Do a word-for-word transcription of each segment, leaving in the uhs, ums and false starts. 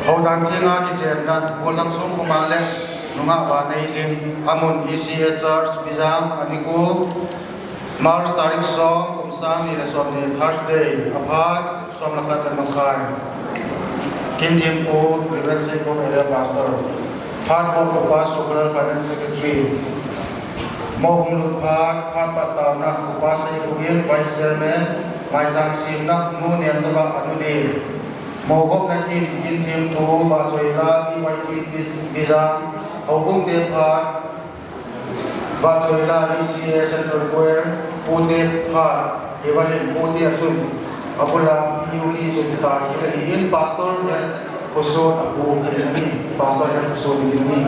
Hodan thinga kichenna, Gollang Songkhuma le nungah Vaneilim, amun E C A Church, Bijang, Manipur, March tarik som, kum sang ni le som ni, Thursday, aphat som le khat le makhai. Kinthempu, Reverend Seikho, Area Pastor. Phat Bop, Upa Sukhulal, Finance Secretary. Mou hung lut phat, phat pat taona, Upa Seikho Gin, Vice Chairman, maicham semna, Nu Nemjaba, anu Dil. Mou hopna kin, Kinthempu, Vahchoila, V Y P, Bi-, Bijang, houbung te phat, Vahchoila E C A Central Choir, pute phat, hiva hin pute a chun, abula P U P chun ta hi la hi in, Pastor Health Khosot apu hi la hi, Pastor Health Khosot hi la hi.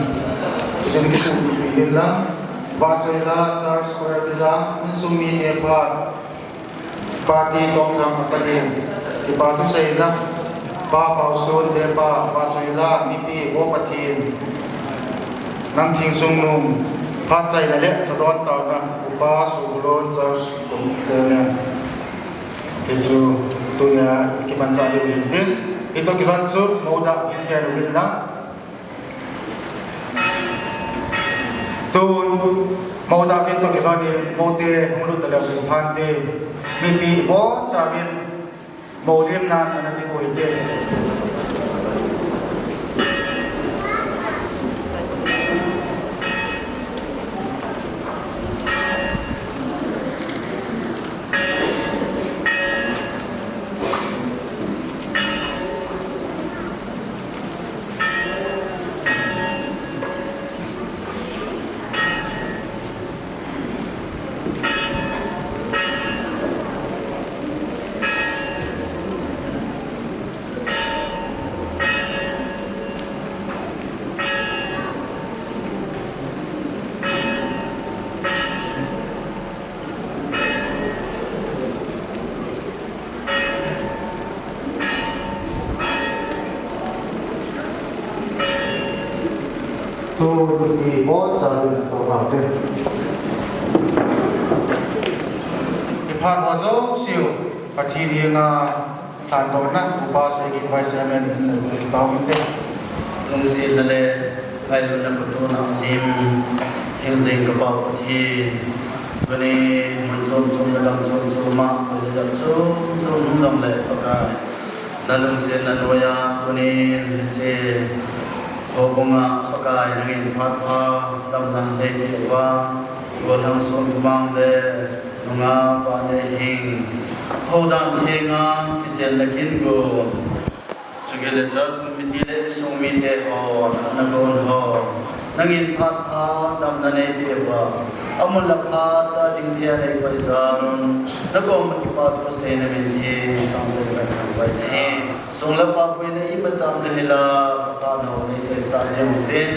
Chun kisu ni pi hin la, Vahchoila Church Choir Bijang, insung mite phat, Pati Tongthang Patel, kipa thu seina, Pa Paosun, Vepa, Vahchoila, mipi, Vo Pathen, Namthingchungnung, phat chaina le chadon taona, Upa Sukhulal Church Committee Chairman. Hichu tunia i kimanchah diu hin tin, hitoh kilhon chu mou dah hin khen u hin lang. Tun, mou dah kin toh kilhon in, moute hung lut taleu chun phante, mipi ibonchauvin mou limnan ana ti u hite. Tuni bochan in atoh nau te. Iphat ho jouse u Pathen henga lhandohna Upa Segi Vice Chairman in nei kipah inte. Lungsetna le ngailutna katohna adim, hingjing ka Pa Pathen, tuni mun chom chom le gam chom chom a, tuni jat chom chom hung jong le Pakai, na lungsetna noiya tunin hiche houbunga Pakai nangin phat pha damna neipeh uva, gollhang Sonkhomang le nungah Pa Neihing, houdan thenga kichenna kin gon, chule church committee le insung mite ho, ana gon ho, nangin phat pha damna neipeh uva, amun la phat a ding thei a neikoi jal un, nakoma kipa thu seina min theng sangpen kathangvah in ahi. Sum le pai boina imacha um le hila, ka phat ho neichaisah ding uvin,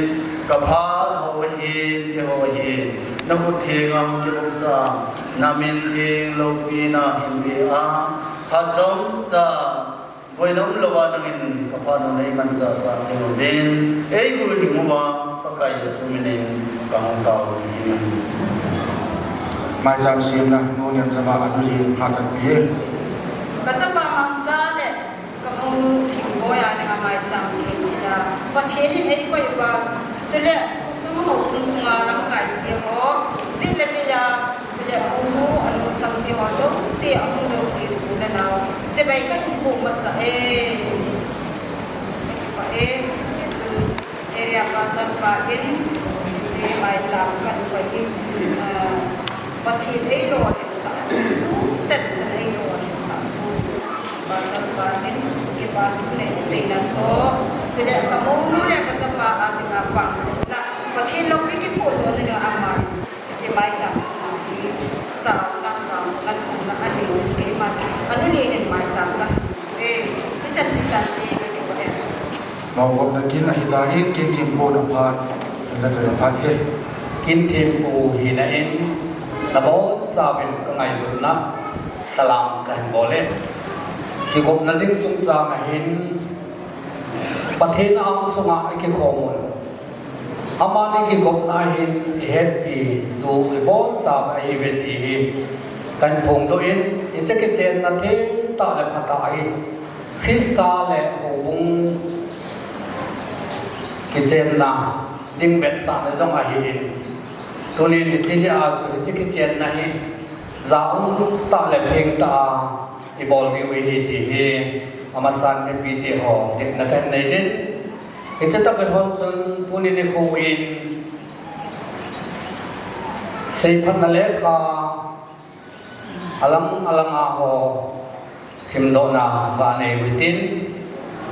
ka phat ho ahin, keiho ahin, nakhut thenga hung kivopsah, namin theng loupina hinpeh a, phat chomcha boina umlouva nangin ka phat ho neimansah sah ding uvin, eihuhhing uva Pakai Jesu minin kahung tao u ahi. Maicham semna, nu Nemchama, anu hi phat kape e. Ka chapa Mangcha le ka mounu Thingboi a dinga maicham sem tia Pathen in eikoi uva, chule khosung houbung sunga lamkai te ho, jin le pia, chule anu, anu sangte ho jouse, ahung jouse u le nao, chibai kahin boh masa e. Ka kipah e. Area Pastor pa in, maicham kahin pai in, ah, Pathen eilolhinsah, tuchan chan eilolhinsah, Pastor pa in, kipa thu nei seinan toh, chule ka mounu le ka chapa a dinga pang, na Pathen loupi kiphong lona dinga ama, hiche maicham, ah, hi, chaona, taona, thumna, ahin, keima, anu Nenin maicham ka, eh, hichan chu tante, ka kipah e. Lolhinna kin ahitan, kin thempu na phat, na phat te. Kin thempu hina in, nabonchauvin ka ngailutna salam kahin bol e. Kigopna ding chungchang ahin, Pathen angsunga ikikhom un, amani kigopna ahin ihetpi tu ibonchauva ahiuve ti hi kahin phongdoh in, hiche kichenna thengtah le phatah hi Christa le houbung kichenna ding vetsahna jong ahin, tunin hiche jeh a chu hiche kichenna hi jaum tah le thengtah a ibol diu ahi ti hi amasan mipite ho tepna kahin nei jin. Hiche toh kilhon chun tuni nikho in seiphatna lekha alang alanga ho simdohna ganei uhitin,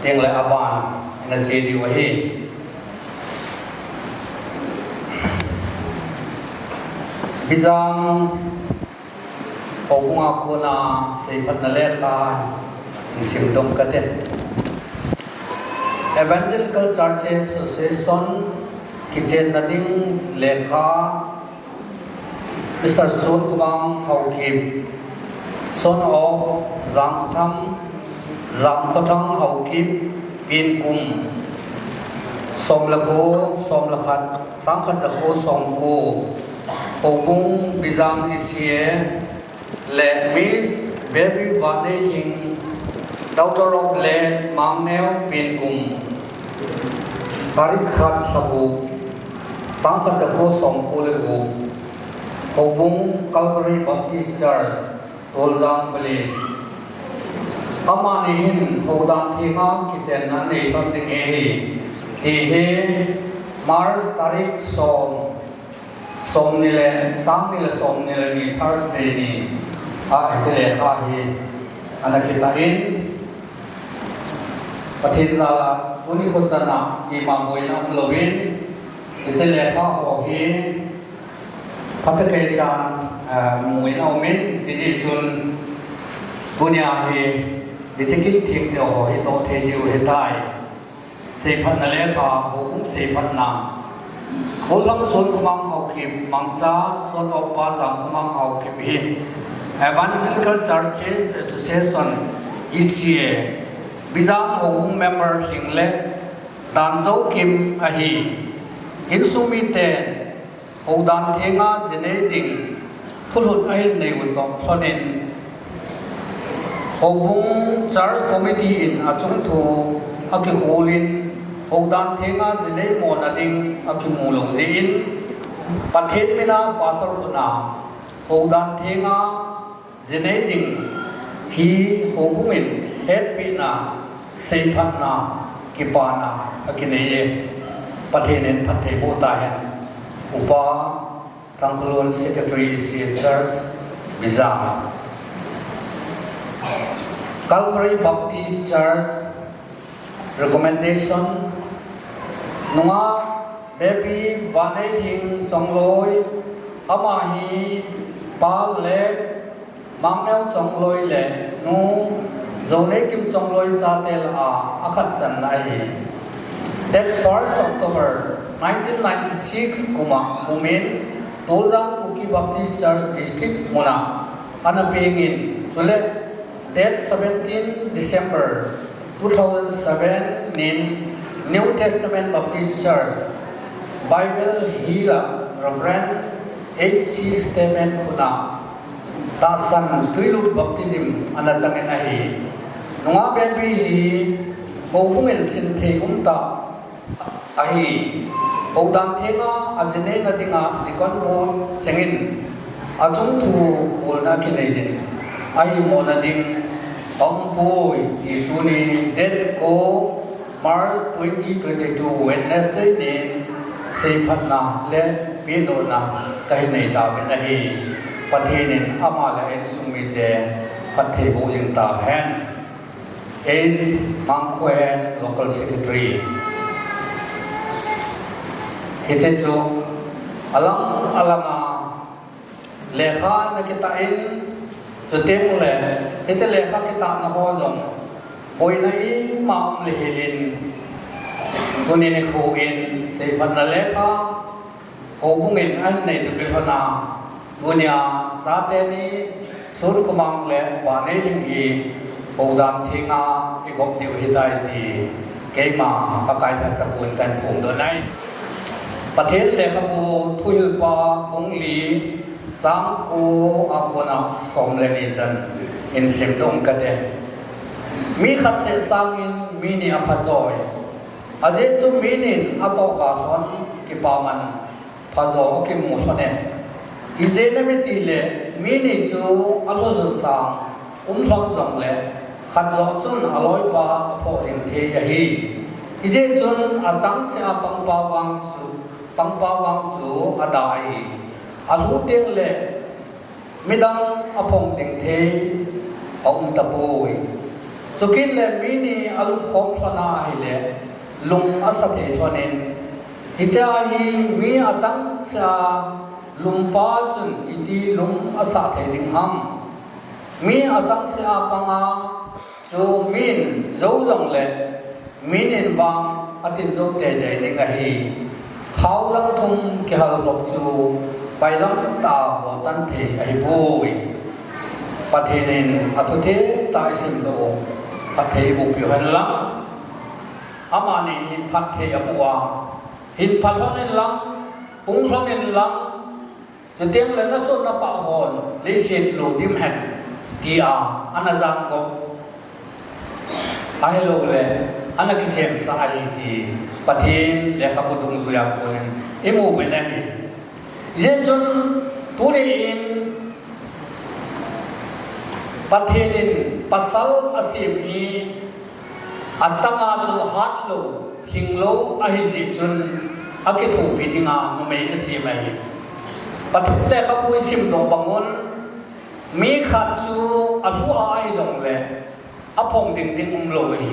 tengle aban ina che diu ahi. Bijang houbunga kona seiphatna lekha in simdoh kate. Evangelical Churches Association kichenna ding lekha, Mister Sonkhomang Haokip, son of Jangkhothang, Jangkhothang Haokip, pen kum som le ko, som le khat, sangkhat jako somko, houbung Bijang E C A, le Miss Baby Vanei Hing, daughter of late Mangneo, pen kum tarik khat lha gup, sangkhat jako somko le gup, houbung Calvary Baptist Church, Toljang Village. Amani hin houdan thenga kichenna nei lhon ding ahi, ti hi March tarik som, somni le, sangni le somni le ni Thursday ni a hiche lekha hi ana kitah in, Pathen jal a tuni kho chan a ima boina umlouvin, hiche lekha ho hi phatah kei chan, ah, mu in aumin, hiche jeh chun tunia hi hiche kin thengte ho hi toh thei diu ahitai. Seiphatna lekha, houbung seiphatna. Golhang Sonkhomang Haokip, Mangcha, son of Pa Jangkhomang Haokip hi Evangelical Churches Association, E C A, Bijang houbung member lhing le Danjoukim ahi. Insung miten Houdan Thenga jinei ding thulhut ahin nei u toh lhonin, Houbung Church Committee in achung thu akikholin, Houdan Thenga jinei mona ding akimu lou jeh in, Pathen mina Pastor hon a Houdan Thenga jinei ding hi houbung in hetpina, seiphatna, kipana akinei e. Pathen in phatthei boh tahen. Upa Thangkholun, Secretary, C A Church, Bijang. Calvary Baptist Church, recommendation, nungah Bepi Vanneilhing Chongloi, ama hi Pa Let Mangneo Chongloi le Nu Zoneikim Chongloi chate lah a akhat channa ahi. Date first October nineteen ninety-six kum a, kum in Toljang Kuki Baptist Church District muna ana pengin, chule date seventeen December two thousand seven nin New Testament Baptist Church Bible Hill a Reverend H C Stamen khut a tahsan tuilut baptism ana changin ahi. Nungah Bepi hi houbung in sinthei umtah ahi. Houdan Thenga ajineina dinga deacon board chengin achung thu kholna akinei jin, ahi mona ding aumpoi ti tuni date ko March twenty twenty-two Wednesday nin seiphatna le pehdohna kahin nei tauvin ahi. Pathen in ama le insung mite phatthei boh jing tahen. H Mangkhohen, Local Secretary. Hiche chu alang alanga lekha ana kitah in, chuteng le hiche lekha kitahna ho jong boina ima um le helin, tuni nikho in seiphatna lekha houbung in ahin nei toh kilhon a, tunia chate ni Sunkhomang le Vanneilhing hi Houdan Thenga igop diu ahitai ti keima Pakai lhasapun kahin phongdoh ahi. Pathen Lekhabu Thuhilpa bung li chang ko a kona som le ni chan in simdoh kate. Mi khat seh sangin mi ni apha joi. Ajeh chu mi nin atoh ga lhon kipaman phajo akimu lhon e. Ijeh inem itile mi ni chu alhu jun sang um lhon jongle khat joh chun aloipa aphoh ding thei ahi. Ijeh chun achangseh a pangpa vang chu, pangpa vang chu ada ahi. Alhu teng le midang aphong ding thei aum tapoi. Chukit le mi ni alum khom lhon ahile lung asa thei lhonin, hiche a hi mi achangseh a lumpa chun iti lung asah thei ding ham? Mi achangseh a panga chu min jou jongle mi nin vang atin jou teitei ding ahi. Khao jang thum kihal lop chu bailam tah a ho tan thei ahipoi. Pathen in athu thengtah isimdoh u phatthei iboh piu hen lang. Amani hin phatthei aboh a, hin pha lhon in lang, pung lhon in lang, chuteng le nasot napah hon leiset lo dim hen tia ana jangkop, ahilouleh ana kichensah ahi ti Pathen Lekhabu dungjuia konin imu uvin ahi. Hijeh chun tuni in Pathen in pasal asem hi achanga chu hatlou, lhinglou ahijeh chun akithopi dinga numei asem ahi. Pathen Lekhabu isimdoh bangun mi khat chu alhu a ahijongle aphong ding ding umlou ahi.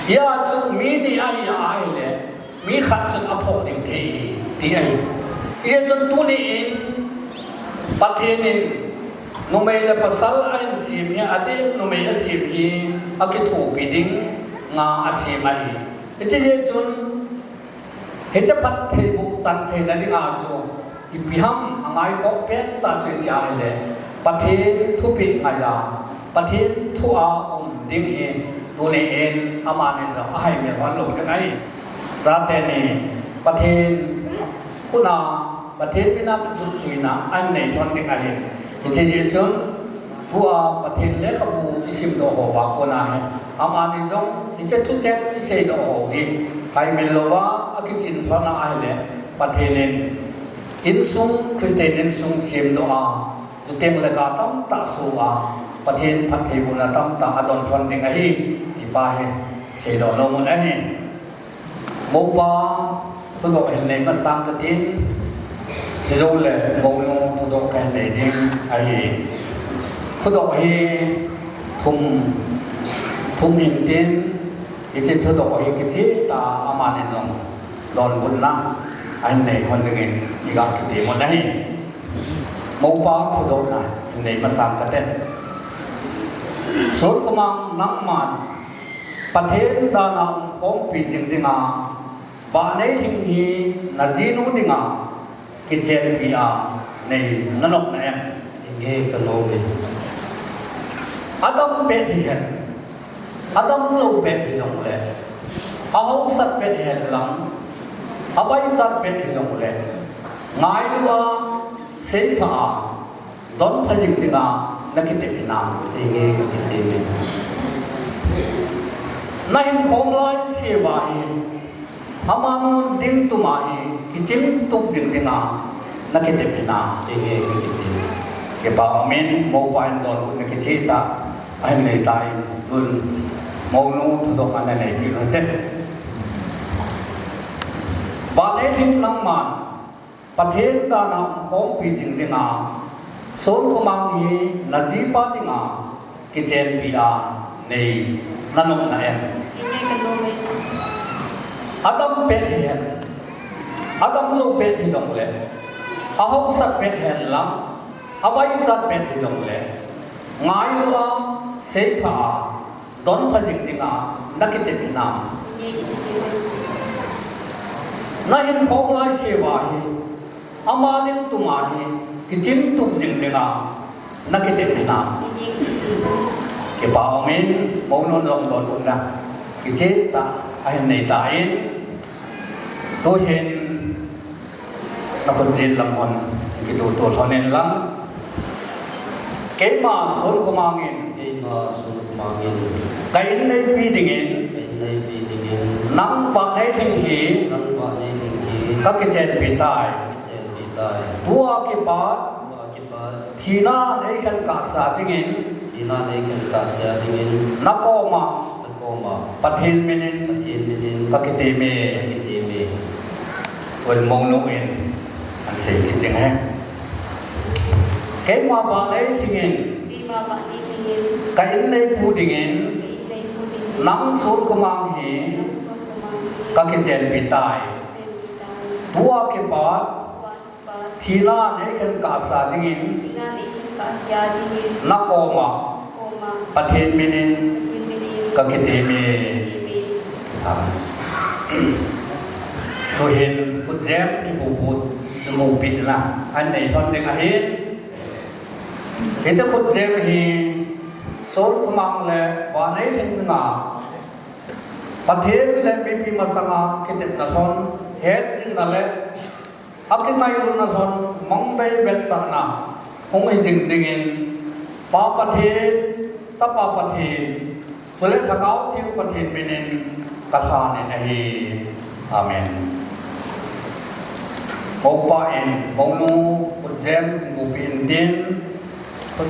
Hia chu mi ni ahi a ahile mi khat chun aphoh ding thei ahi ti ahi. Hijeh chun tuni in Pathen in numei le pasal ahin sem hi, adeh in numei asem hi akithopi dinga asem ahi. Hiche jeh chun hiche phatthei boh chan theina dinga chu ipi ham angaikhoh pentah chu iti ahile Pathen thupeh ngaiya, Pathen thu a um ding hi tuni in amanin jong ahaimil lhon lou ding ahi. Chate ni Pathen khut a, Pathen mina kikutsuina ahin nei lhon ding ahi. Hiche jeh chun, tua Pathen lekhabu isimdoh ho a kona hi, amani jong hiche thucheng iseidoh ho hi, haimil louva akichin lhon a ahile, Pathen in insung, Christian insung semdoh a, chuteng le ga tamtah soh a, Pathen phattheibohna tamtah adon lhon ding ahi, ti pa hi seidoh nom u ahi. Moupa thudoh hin nei masang katin, chujou le mounu thudoh kahin nei ding ahi. Thudoh hi thum, thum hintin, hiche thudoh hi kicheh tah a amani jong donbutna ahin nei lhon dingin iga kitem u ahi. Moupa thudohna hin nei masang kate. Sonkhomang, nangman Pathen dana umkhompi jing dinga, vanneiling hi najinu dinga kichenpi a nei nanop na em? Hinge, kanom e. Adam pet hihen, adamlou pet hijongle, ahaosat pet hihen lang, avaichat pet hijongle, ngailu a, seipha a, donpha jing dinga nakitep hinam? Hinge, kakitem e. Nahinkhom laiseuva hi, amanu ding tuma hi kichingtup jing dinga nakitep hinam? Hinge, kakitem e. Kipa umin, moupa in donbutna kicheh tah ahin nei tan, tun mounu thudoh ana neipeh u hite. Vanneiling, nangman Pathen dana umkhompi jing dinga, Sonkhomang hi najipa dinga kichenpi a nei nanop na em? Hinge, kanom e. Adam pet hihen, adamlou pet hijongle, ahaosat pet hihen lang, avaichat pet hijongle, ngailu a, seipha a, donpha jing dinga nakitep hinam? Nahinkhom laiseuva hi, amanu ding tuma hi kichingtup jing dinga nakitep hinam? Kipa umin, mounun jong donbutna kicheh tah ahin nei tan, tuhin nakhut jet lam hon kitutu lhon in lang. Keima Sonkhomang in, keima Sonkhomang in, ka in neipi dingin, ka in neipi dingin, nang vanneiling hi, nang vanneiling hi, kakichenpi tai. Kakichenpi tai. Tua kipat, tua kipat, thina neikhen kahsea dingin, thina neikhen kahsea dingin, nakoma, nakoma, Pathen minin, Pathen minin, kakitem e. Kakitem e. Tuin mounu in ahin sei kit ding ahi. Keima vanneiling in, keima vanneiling in, ka in neipu dingin, ka in neipu dingin, nang Sonkhomang hi, nang Sonkhomang hi, kakichenpi tai. Kakichenpi tai. Tua kipat, tua kipat, thina neikhen kahsea dingin, thina neikhen kahsea dingin, nakoma, koma, Pathen minin, Pathen minin, kakitem e. Kakitem e. Tuhin khutjem kipupu, kipupina ahin nei lhon ding ahin. Hiche khutjem hi Sonkhomang le vanneiling dinga, Pathen le mipi masanga kitepna lhon, hetjingna le akingailutna lhon, mangbei vetsahna hung hijing dingin, Pa Pathen, Chapa Pathen, chule Lhagao Theng Pathen minin kalhan in ahi. Amen. Moupa in mounu khutjem bupi intin,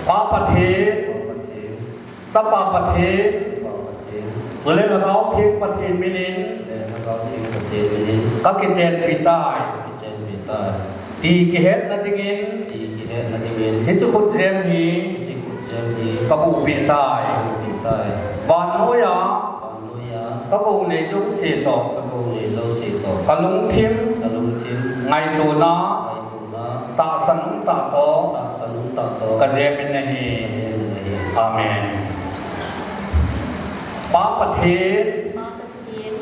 Pa Pathen, Chapa Pathen, chule Lhagao Theng Pathen minin, chule Lhagao Theng Pathen minin, kakichenpi tai. Kakichenpi tai. Ti kihetna dingin, ti kihetna dingin, hiche khutjem hi, hiche khutjem hi, kabupi tai. Kabupi tai. Vannoiya, vannoiya, kagou nei jouse toh, kagou nei jouse toh, kalungthim, kalungthim, ngaitona, ngaitona, tahsan umtah toh, tahsan umtah toh, kajem in ahi. Kajem in ahi. Amen. Pa Pathen, Pa Pathen,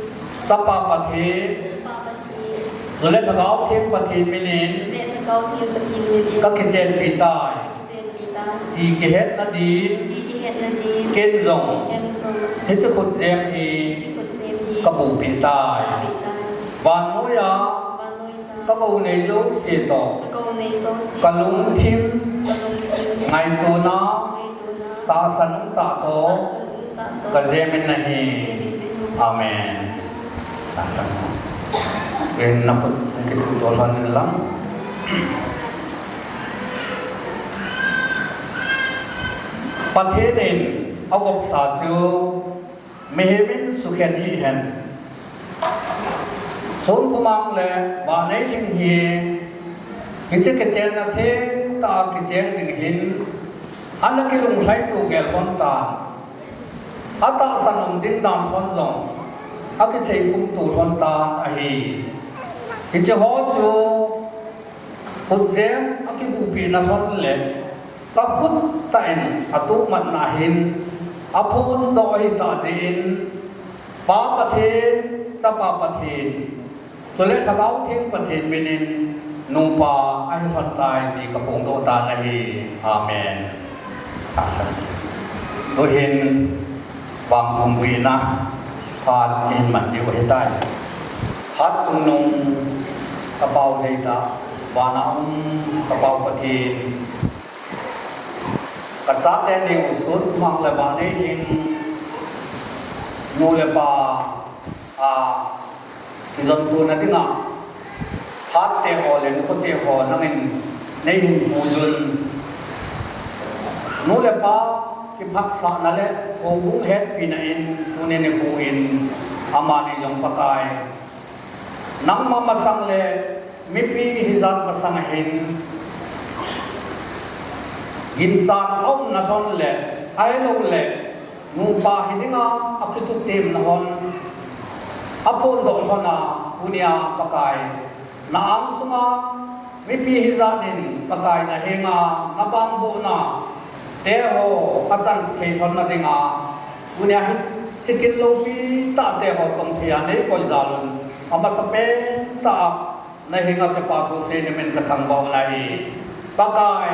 Chapa Pathen, Chapa Pathen, chule Lhagao Theng Pathen minin, chule Lhagao Theng Pathen minin, kakichenpi tai. Kakichenpi tai. Ti kihetna din, ti kihetna din, ken jong, ken jong, hiche khutjem hi, hiche khutjem hi, kabupi tai. Kabupi tai. Vannoiya, Ka kou nei jouse toh. Ka kou nei jouse. Ka lungthim. Ka lungthim. Ngaitona. Ngaitona. Tahsan um tah toh. Tahsan um tah toh. Ka jem in ahi. Ka jem in ahi. Amen. Amen. Ven na khut kit to san lang. Pathen in agopsa chu mihem in sukhen hihen. Sonkhumang le Vaneiling hi, hiche kichenna thengtah a kichen ding hin, ana kilunglhai to gel lhon tan. Atahsan um ding dan lhon jong, akiseikhum to lhon tan ahi. Hiche ho chu, khutjem akibupina lhon le, ka khut tah in atuhmatna hin, aphondoh ahi tah jeh in, Pa Pathen, Chapa Pathen, chule Lhagao Theng Pathen min in, nupa ahi lhon tai ti ka phongdoh tan ahi. Amen. Tuhin, vangthum boina phat in man diu ahitai. Phat chungnung ka Pau deitah, vana um ka Pau Pathen, ka chate neo Sonkhumang le Vaneiling, nu le pa, a, kijontona dinga, phat te ho le nikho te ho nangin neihin puiyun. Nu le pa kiphatsahna le houbung hetpina in tuni nikho in amani jong Pakai, nangma masang le mipi hijat masang ahin, ginchat aumna lhon le, ahilou le, nupa hi dinga akitutemna lhon, aphondoh lhon a, tunia Pakai, na angsunga mipi hijat in Pakai na henga na vangbohna te ho achan thei lhon na dinga, tunia hiche kin loupi tah te ho tong thei a neikoi jal un, amasapen tah a na henga kipa thu seinom in ka thangvah u ahi. Pakai,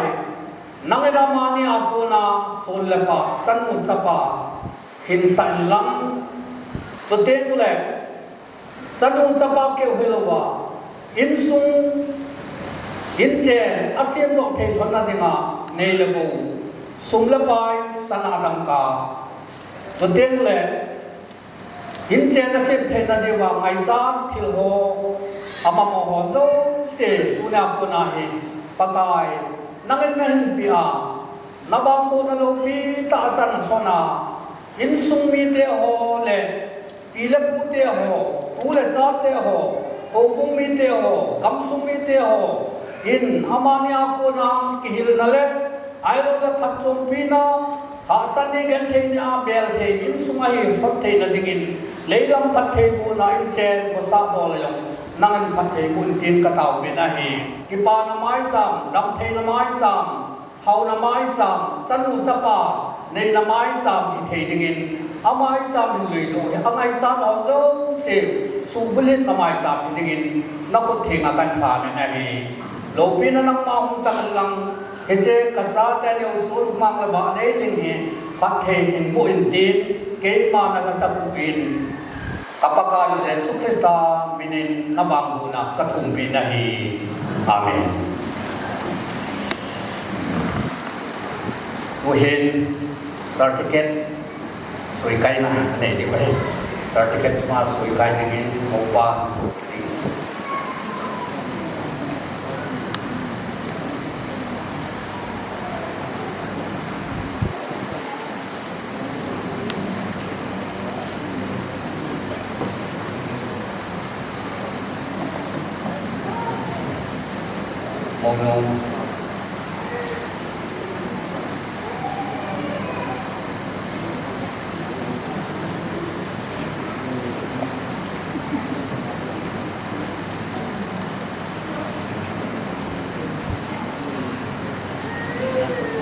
nangin amani a kona son le pa, chanu chapa, hinsah in lang, chuteng le, chanu chapa keu hilouva, insung, inchen asemdoh thei lhon na dinga, nei le gou, sum le pai, sana dangka, chuteng le, inchen asem theina diuva ngaichat thil ho, amama ho jouse, tunia kona hi, Pakai, nangin nahin peh a, na vangbohna loupi tah achan lhon a, insung mite ho le, pi le pute ho, u le chate ho, houbung mite ho, gamsung mite ho, in amani a kona kihilna le, ahilou le phatchompina, hahsat ni genthei ni a bel thei, insung ahi lhon theina dingin, leilam phattheibohna inchen khosah doh le jong, nangin phattheiboh in tin ka taovin ahi. Kipana maicham, damtheina maicham, hauna maicham, chanu chapa neina maicham hithei dingin, amaicham hin luilou hi, angaichat ho jouse, suhbulhitna maicham hi dingin, na khut thenga kahin lhanin ahi. Loupina nangma hung chang inlang, hiche ka chate neo Sonkhumang le Vaneiling hi, phatthei hin boh in tin, keima na lhasapu in, ka Pakai Jesu Christa minin na vangbohna ka thumpi nahi. Amen. Tuhin certificate soikaina nei diu ahi. Certificate chunga soikai dingin mopa ding.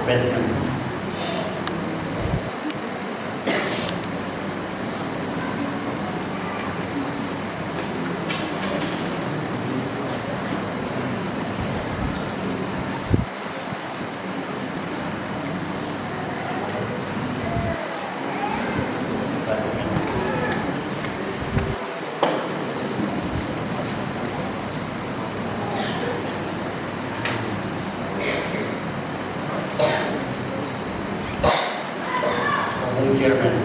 Best man. Chairman.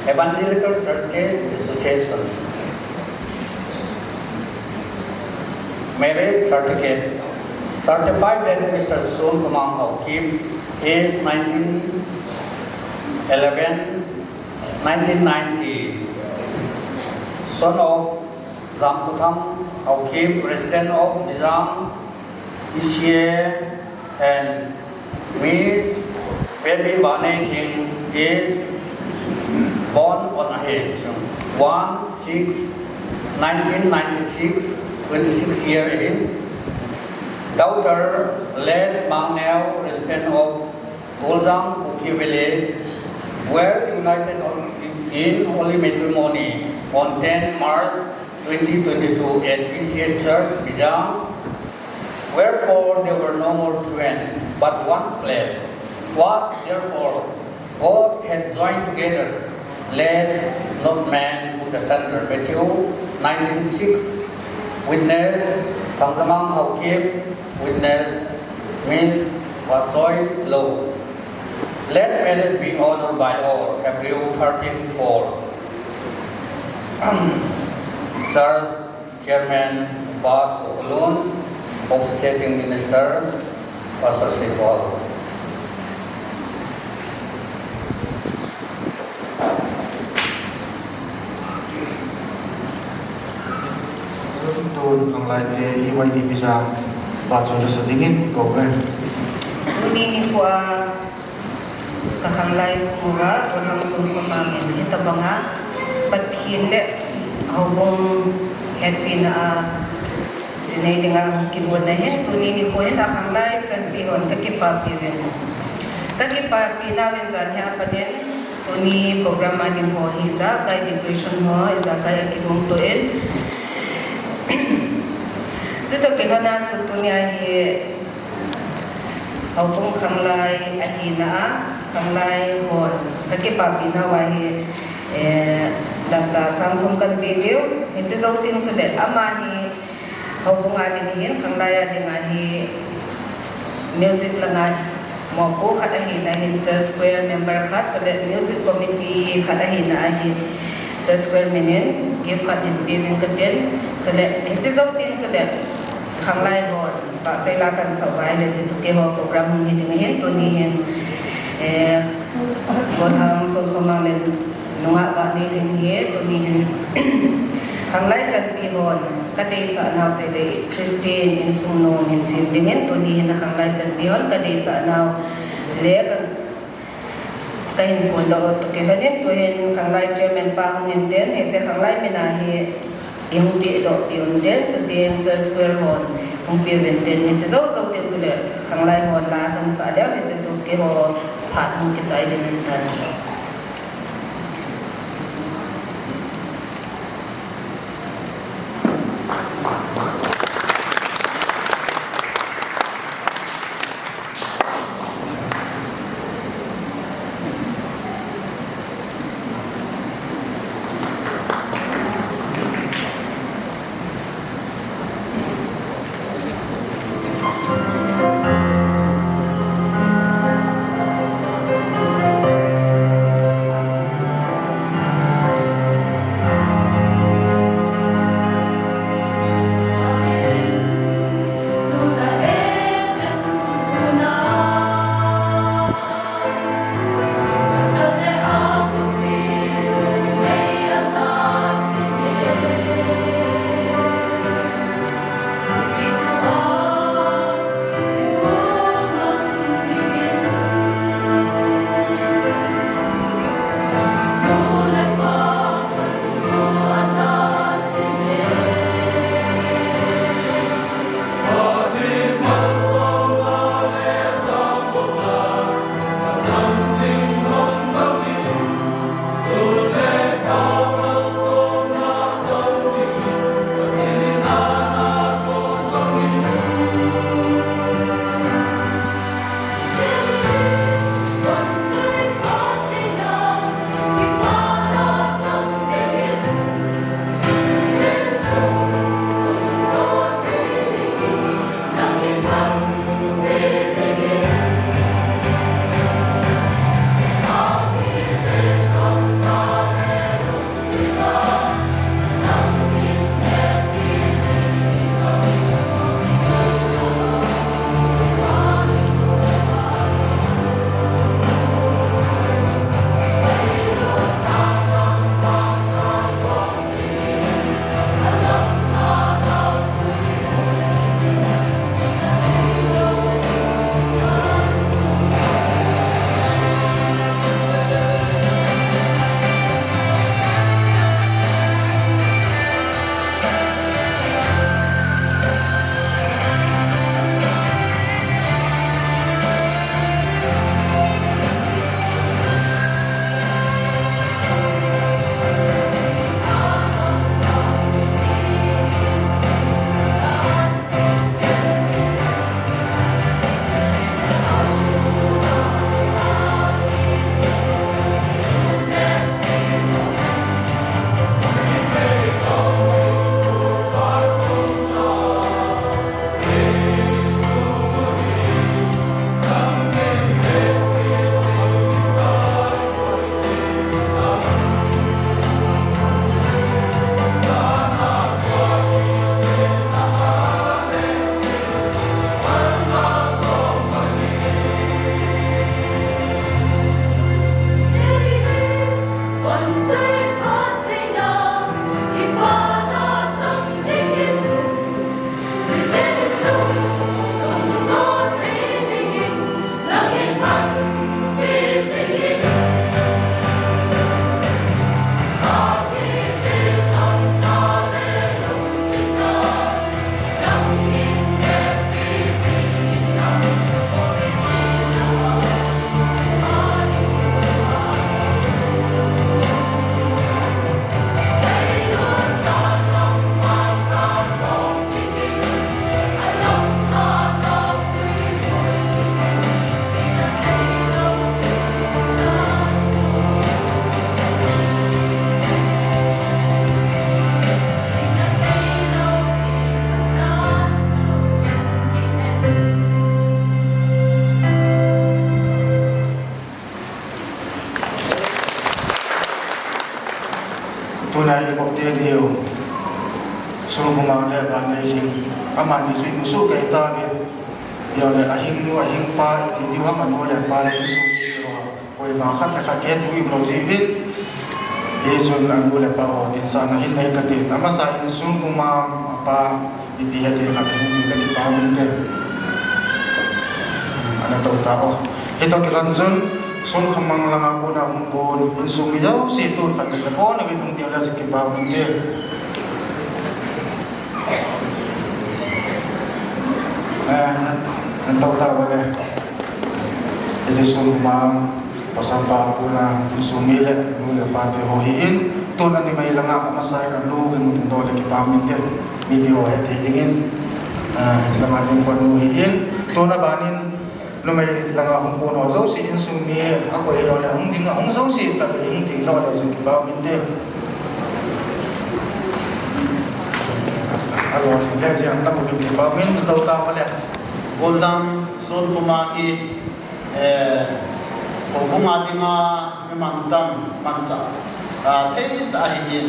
Evangelical Churches Association. Marriage certificate. Certified that Mister Sun Kumang Haokip is nineteen eleven nineteen ninety, son of Zamkuthang Haokip, resident of Mijang, E C A, and Miss Baby Vanei Thing is born on a age one six nineteen ninety-six, twenty-six year in. Daughter, late Mang Neo, resident of Goljang Kuki village, were united on, in holy matrimony on ten March twenty twenty-two at E C A Church, Bijang. Wherefore there were no more twin, but one flesh. What therefore God had joined together, let not man put asunder. Matthew nineteen six. Witness, Thangzamang Haokip. Witness, Miss Wachoi Lo. Let marriage be honored by all. Hebrew thirteen four. Church Chairman Bas Okulun, Officiating Minister Pastor Sipol. Tun khanglai te E Y D Bijang vahchoi lasa dingin i ko uve. Tuni nikho a ka khanglai sung uva, Gothang Sun Kumang in hitabanga Pathen le houbung hetpina a jinei dinga hung kigonna hin, tuni nikho hin a khanglai chanpi hon ka kipapi uvin. Ka kipapi nau vin jan hi a pat in, tuni program a ding ho hi ijakai decoration ho, ijakai a kigong to in. Chutoh kilhon a chu tuni a hi houbung khanglai ahina a, khanglai hon ka kipapi nau a hi, eh, dangka sang thum kan pe uve. Hiche jou teng chule ama hi houbung a ding hin, khanglai a ding a hi music langa mopo khat ahina hin church choir member khat, chule music committee khat ahina a hi church choir min in gift khat hin pe uvin katin, chule hiche jou teng chule khanglai hon vahchoi la kan sah uva ahile, hiche chu keiho program hung hi ding ahin, tuni hin, eh, Gothang Sun Kumang le nungah Vanei Thing hi tuni hin khanglai chanpi hon ka deisah nau chule Christian insung nom hin sem dingin, tuni hin a khanglai chanpi hon ka deisah nau le ka, ka hin phondoh u toh kilhon in, tuhin khanglai chairman pa hung in tin, hiche khanglai min a hi i hung pehdoh peh un tin, chuteng church choir hon hung pe uvin tin, hiche jou jou teng chule khanglai hon la kan sah leu, hiche chu keiho phat hung kichai ding ahitan. Diu, Sunkhumang le Vanneilhing, amani chu imu soh kei tauve. Ahilou le, ahing nu, ahing pa, iti diu ham, anu le apa le insung mi ho. Koima khat le khat kihethem lou jiuvin. Hichun anu le apa ho, tin sana hin nei katin. Amasa in Sunkhumang, apa, ipi hete khat hung ding kakipah inte. Ana tou tao. Hitoh kilhon chun, Sunkhumang langa kona hung kon, insung mi jouse tun khat le khat pon uvin hung ding le chu kipah inte. Eh, ana tou tao le. Hiti Sunkhumang, pasal pa kona, insung mi le, nu le pa te ho hi in, tun ani mai langa, amasa in anu hin hung ding le kipah inte. Mipi ho hethei dingin, ah, hiche langa ding kon nu hi in, tun abanin, numei langa hung kon ho jouse insung mi, akoi lou le, hung ding, ahung jouse, khat le hung ding lou le, chu kipah inte. Alo, le, jia, sa ko kipah inte, tou tao le. Gollhang, Sunkhumang hi, Eh, houbung a dinga mi mantam manchah, ah, thei tah ahin,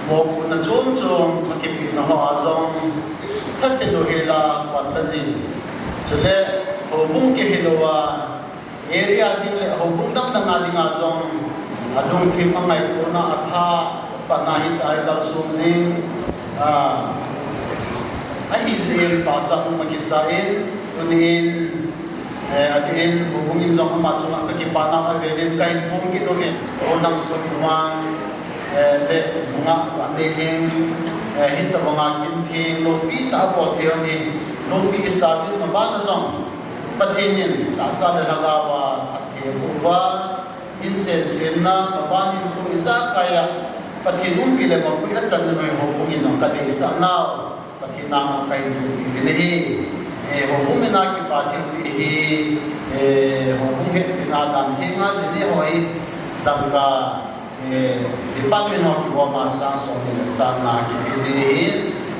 mopohna chom chom akipehna hoa jong, thase lou hela pan la jin. Chule, houbung kei hilou a, area ding le houbung dang dang a dinga jong, alungthim angaitona atha, pan a hita kalsong jing, ah, ahi jeh in pachat um akisa in, tunin, Eh, adeh in, houbung in jong ama chunga kakipana avel in kahin phong kit uvin, Gollhang Sunkhumang, eh, le nungah Vanneilhing, eh, hitobanga kin theng loupi tah abol thei u hi, loupi isah uvin maban a jong, Pathen in tahsa le lhagao a atheng uva, in chensenna, maban in khu ijakai a, Pathen umpi le mapui achan na noi houbung in jong kadeisah nau. Pathen anga kahin thum uvin ahi. Eh, houbung mina kipa thilpeh hi, eh, houbung hetpina dan thenga jin ho hi, dangka, eh, department ho kiboma sang somni le sang nga kipe ji ahi.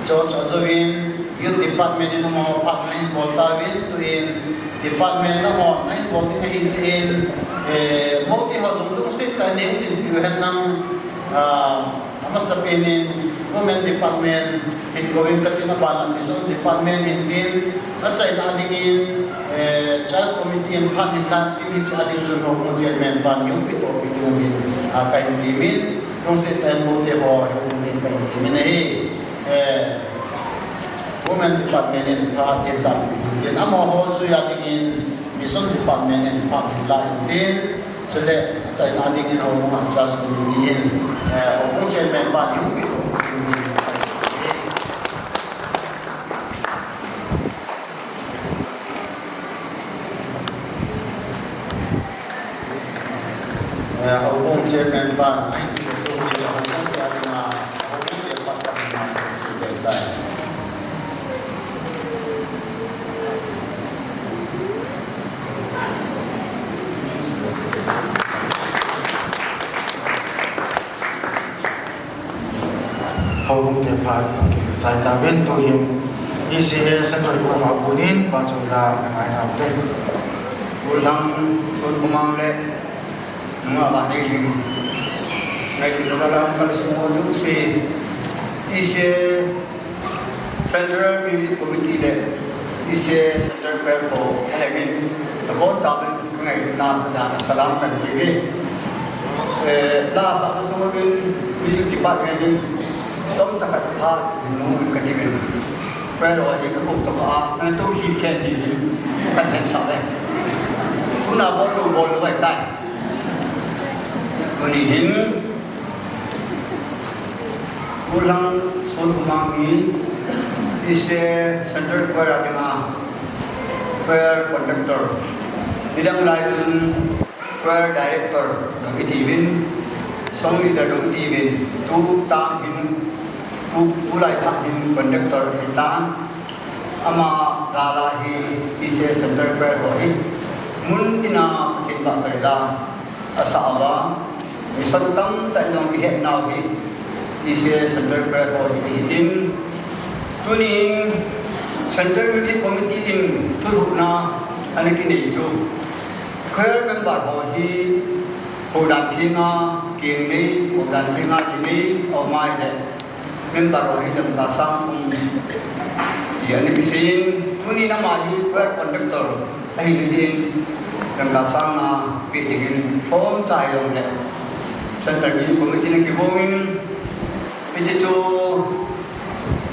Chuche jouvin, youth department in amaho phat ahin bol tauvin, tuin department amaho ahin bol ding ahi jeh in, eh, mote ho jong lungset tah in nei hung dinpi u hen lang, ah, Amasapen in Women Department hin kou in katin, aban a Mission Department hin tin, achaina dingin, eh, Church Committee in phat hin lan tin, hiche a ding chun houbung chairman pan hung pehdoh peh ding in, ah, kahin temin, lungset tah in mote ho hin kahin temin ahi. Eh, Women Department in phat hin lan tin, amaho jui a dingin Mission Department in phat hin lan tin, Chule, achaina dingin houbung a Church Committee in, eh, houbung chairman pan hung pehdoh. Eh, houbung chairman pan, houbung chairman pan, houbung chairman pan, Houbung te phat, chai tauvin tuhin, E C A Central Choir a konin, pachat la, na ngai nau te. Gollhang Sunkhumang le, nungah Vanneilhing. Ngai tu la lam kal sumo ju si, E C A Central Music Committee le E C A Central Choir ho thalheng in, tabon chauvin kangailutna kadan a salam kahin pe uve. Eh, la sahna sung uvin Music Department in chomcha khat pha hung nung uvin kati uvin. Choir ho hi kakou tokah a, ana tou khen khen ding in kahin sah uve. Tuna bol lou bol lou ahitai. Tuni hin, Gollhang Sunkhumang hi, E C A Central Choir a dinga, choir conductor. Nidang lai chun choir director jong iti uvin, song leader jong iti uvin, tu tang hin, tu, tulai tang hin conductor ahitan. Ama jal a hi E C A Central Choir ho hi mun tina Pathen vahchoi la asah uva, mission tamtah in jong ihet nau hi E C A Central Choir ho hi ahin, tunin Central Music Committee in thulhuhna ana kinei chu choir member ho hi Houdan thenga, keng nei, houdan thenga ji nei, aum ahile. Member ho hi dangka sang thum. Ti ana kisei in, tuni nama hi choir conductor ahi jeh in, dangka sang nga pe dingin, form ta hi jongle. Central Music Committee na kibang in, hiche chu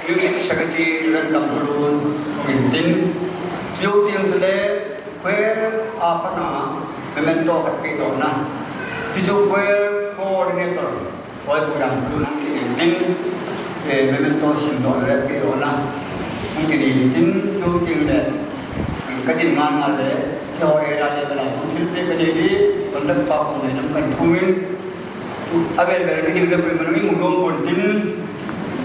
Music Secretary Reverend Kamkholun hung in tin. Chu teng chule, Choir a pat a memento khat pedohna. Tichu choir coordinator, Oi Pu Dangkholun hung kinei in tin, eh, memento simdoh le pedohna. Hung kinei in tin, chu teng le, ka din ngal ngal le, keiho area level a, hung thilpeh ka nei di, conduct pa hung nei lam kan thum in, Avel vel kiding le koiman imu nom pon tin,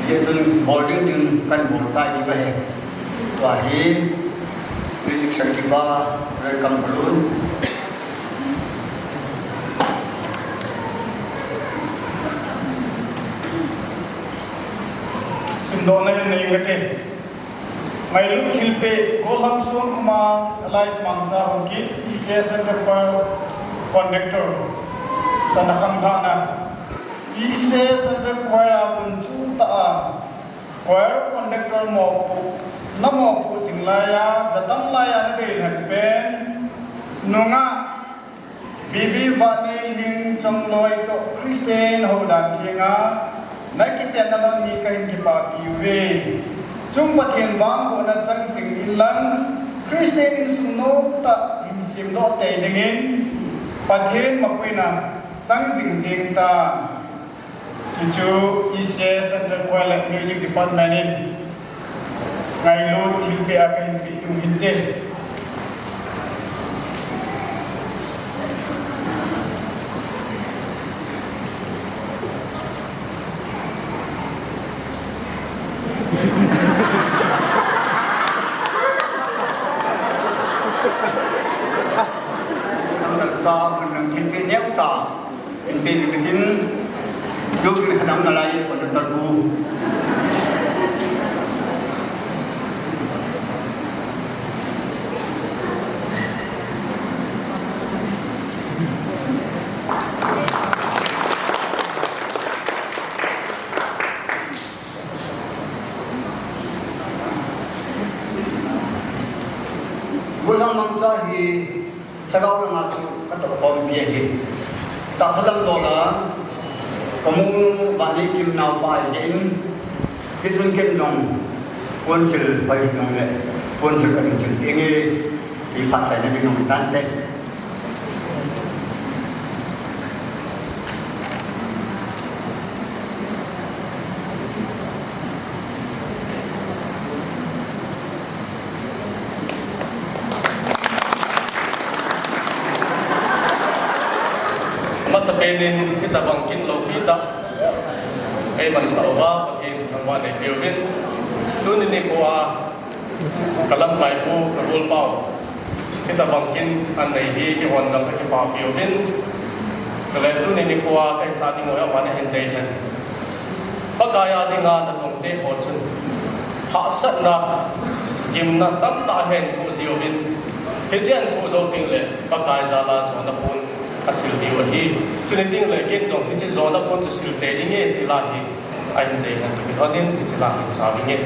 hijeh chun bol ding ding kan bol chai ding ahi. Tua hi, music secretary pa, Reverend Kamkholun. Simdohna hin nei inge te. Ngailut thilpeh, Golhang Sonkhumang, alias Mangcha Haokip, E C A Central Choir Conductor, sana khamlhahna. E C A Central Choir a gunchu tah a, Choir Conductor mopoh, na mopoh jing laiya, jatam laiya na deilhen pen, nungah, B B Vaneilhing Chongloi toh Christian houdan thenga, na kichenna lhon hi kahin kipapi uve. Chung Pathen vangbohna chang jing inlang, Christian insung nomtah hin semdoh tei dingin, Pathen mapuina chang jing jing tan. Hichu E C A Central Choir le Music Department in ngailut thilpeh a kahin peh ding hinte. Nang ta, nang thilpeh neo ta. Inpi mi kitin, yo ki sanam nalai, conductor bu. Golhang Mangcha hi, Lhagao langa chu ka toh khompi ahi. Tahsa lam dola, ka mu Vaneikim naopa ahi jeh in, hichun ken jong, puansil pai jong le, puansil ka ding chil ding e, ti phatchaina ding jong tante. Masapen in hitabang kin loupi tah eimansah uva Pathen thangvah neipeuvin. Tuni nikho a ka lamkai pu, ka golpa u, hitabang kin anei hi kihon jong kakipapi uvin. Chule tuni nikho a kahinsah ding u hi aman ahin dei hen. Pakai a dinga natongte ho chun hahsatna, gimna tamtah ahin thoh jiuvin, hiche ahin thoh jou teng le Pakai jal a jona pon asil diu ahi. Chuni teng le ken jong hiche jona pon chu sil tei inge ti la hi ahin dei hen ti kilhon in hiche la hin sa vinge.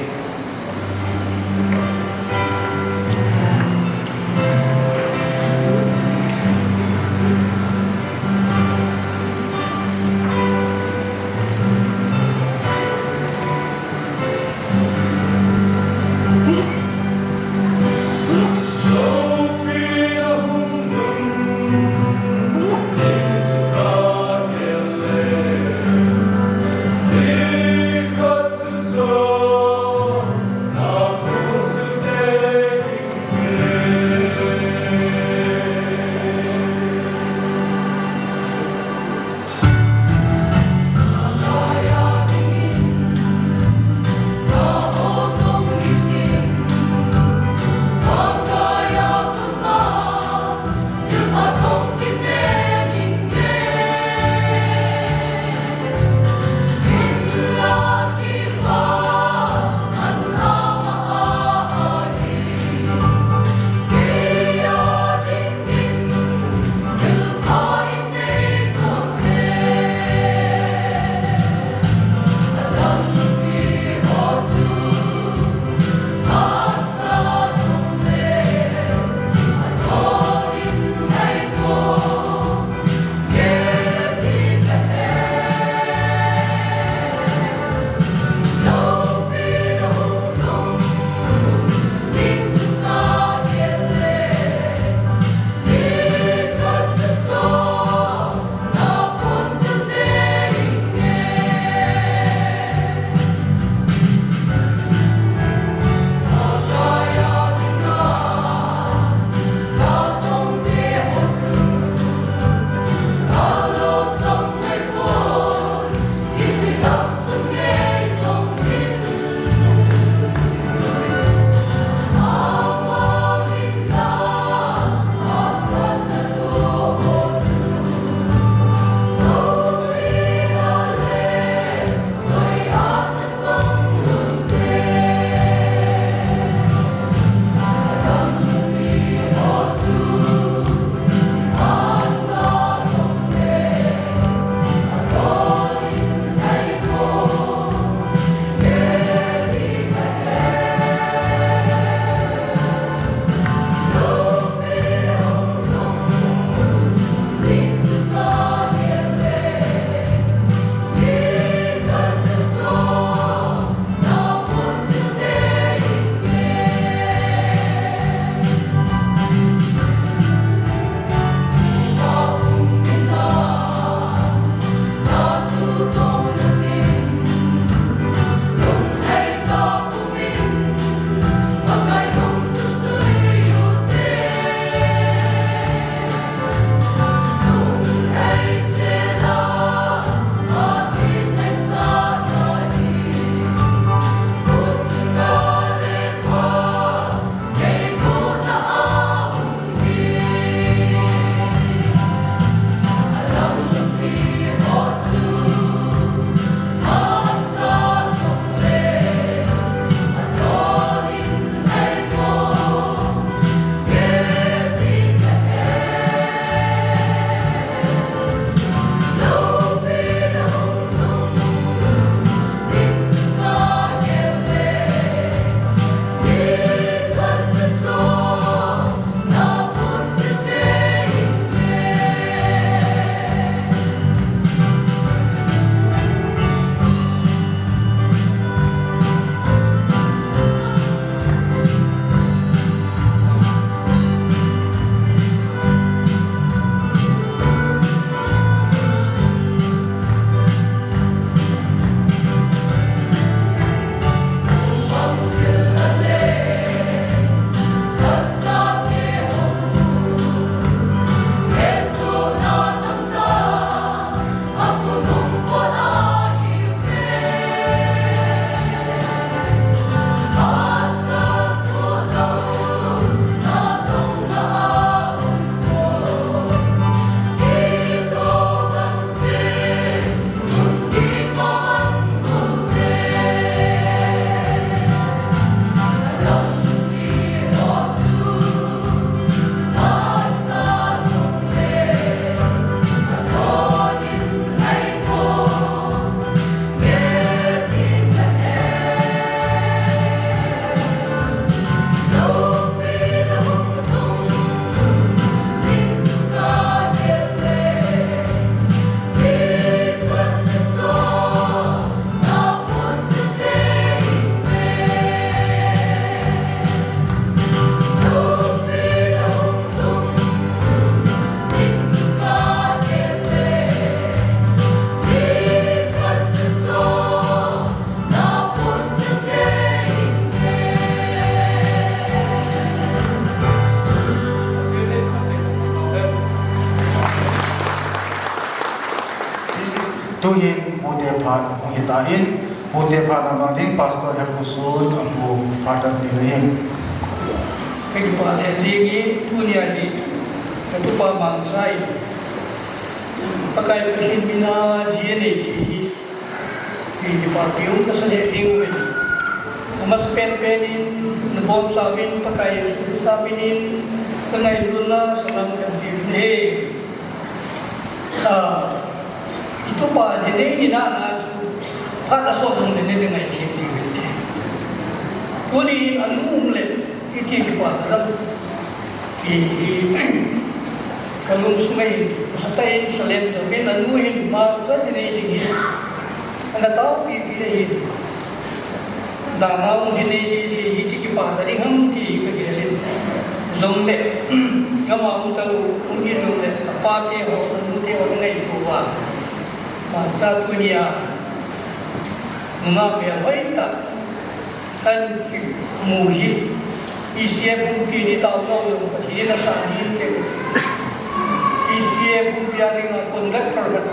Tuhin pute phat hung hitan, pute phat a bang ding Pastor Helkusun a pu phat a ti le hin. Ka kipah le jing in tunia hi ka tupa Mangcha in Pakai Pathen mina ji anei thei hi, hi kipah kium kasa le jing uve. Amasapen pen in nabonchauvin Pakai Jesu Christa minin ka ngailutna salam kan ti uve. Ah, i tupa ji nei ni na na chu phat a sot nung le ni ding ahi thei ti uvin te. Tuni in anu um le i ti kipa ta dam. I, i, ka lungsung a hin, sa ta hin, sa len sa min anu hin, Mangcha ji nei ding hi. Ana tao pi pi ahi. Dana um ji nei ding, ding, hi ti kipa ta ding ham ti ka gel in. Jong le, ama um ta lou, um ji jong le, apa te ho, anu te ho, na ngaito uva. Mangcha tunia, nunga mel hoi tah, an kimu hi. E C A pumpi ni tao lou lou, Pathen in asah ni te. E C A pumpi a dinga conductor khat.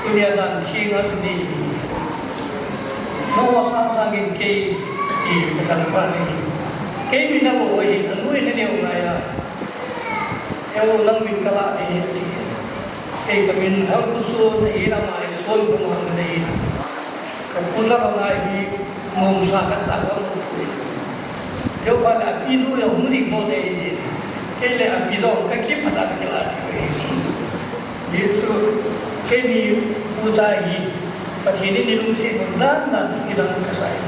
Tunia dan theng a tuni hi. Nangho sang sangin kei, i, ka changpa nei. Kei min alo ahi, anu in aneo ngai a. Eo nang min kala nei ati. Kei ka min Helkusun ahi, ama hi Sonkhoma nei. Ka pu jong ana hi, mongsa khat cha ka mu pui. Eo pa le api nu eo hung ding bol nei. Kei le api dong ka kiphat a ka kila ti. Jesu, keini puja hi, Pathen in eilungset nom dan dan chu kidang kasah e.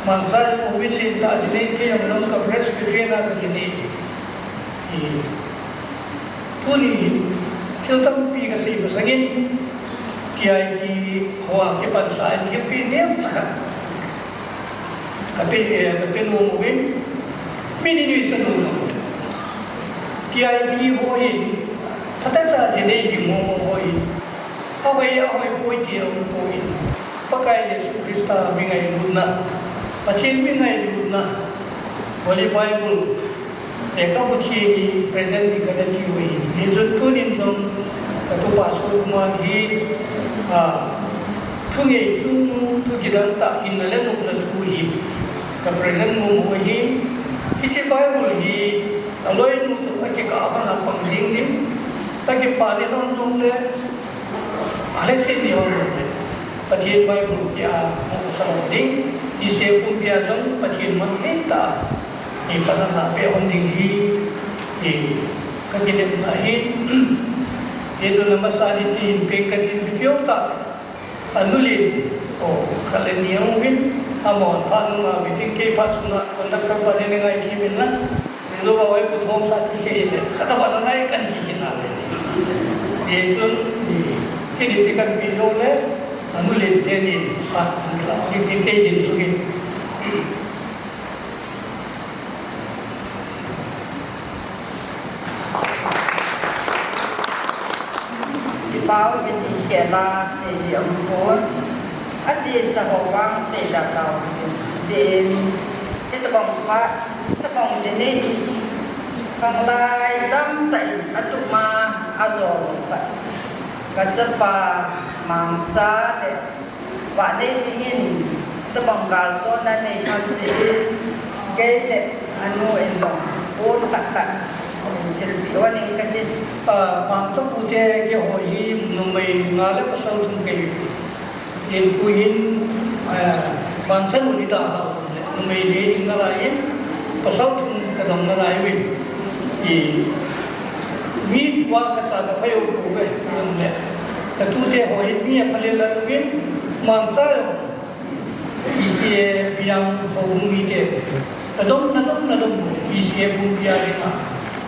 Mangcha jong uvin lentah jinei, kei jong nang ka Presbyterian a ka jinei. Hi, tuni hin, thil tampi kasei masangin, T I T ho a kipansa in thilpeh neocha khat. Ka pe, eh, ka pe nom uvin, min in nuisan nom uvin. T I T ho hi, phatah cha jinei ding mong mong ho hi. Ahoi, ahoi poi ti aum poi. Pakai Jesu Christa mi ngailutna, Pathen mi ngailutna, Holy Bible, lekhabu thi hi present ding kana ti uve. Hijeh chun tunin jong ka tupa Sonkhoma hi, a, thu ngei chungnung, thu kidang tah, hinna le nopna thu hi ka present nom u ahi. Hiche Bible hi aloinu toh akikah a kona pang jing ding, akipah ni lhon jong le, alhaset ni lhon jong le, Pathen Bible kia hung sa lhon ding, E C A pumpi a jong Pathen man thei tah a, i pan ana pe lhon ding hi, i ka kinepna ahi. Hijeh chun amasa ni chin peng ka tin chu cheu tah. Anu len, o, khat le ni aum uvin, amahon phat nunga meeting kei phat sunga conductor pa nin angai thei uvin lang. Nin lou va oi pu thom sa tu se le, khat a va na ngai kan ti kit na le. Hijeh chun, i, kei ni ti kan pi lou le, anu len te nin, phat nung kila, kei, kei, kei din sungin. Kipah e, kiti khel a sei ding aum pon. Achesa ho vang sei da tao ding. Hitobang phat, hitobang jinei hi. Khanglai tamtah in atup ma ajol phat. Ka chapa Mangcha le Vanneiling in, tabang gal jona nei ham jeh in, kei le anu in jong, pon khat khat, silpeh uva ning katin. Ah, Mangcha pute keiho hi, numei nga le pasal thum kahi. Inpu hin, ah, Mangcha nu ni dalhah le, numei li in nalai in, pasal thum kadong nalai uvin. I, mi tua kacha kaphei u pouve, le. Katute ho hi mi aphalel a lungin, Mangcha jong, E C A Biyang houbung mite, nadom, nadom, nadom, E C A pumpi a dinga,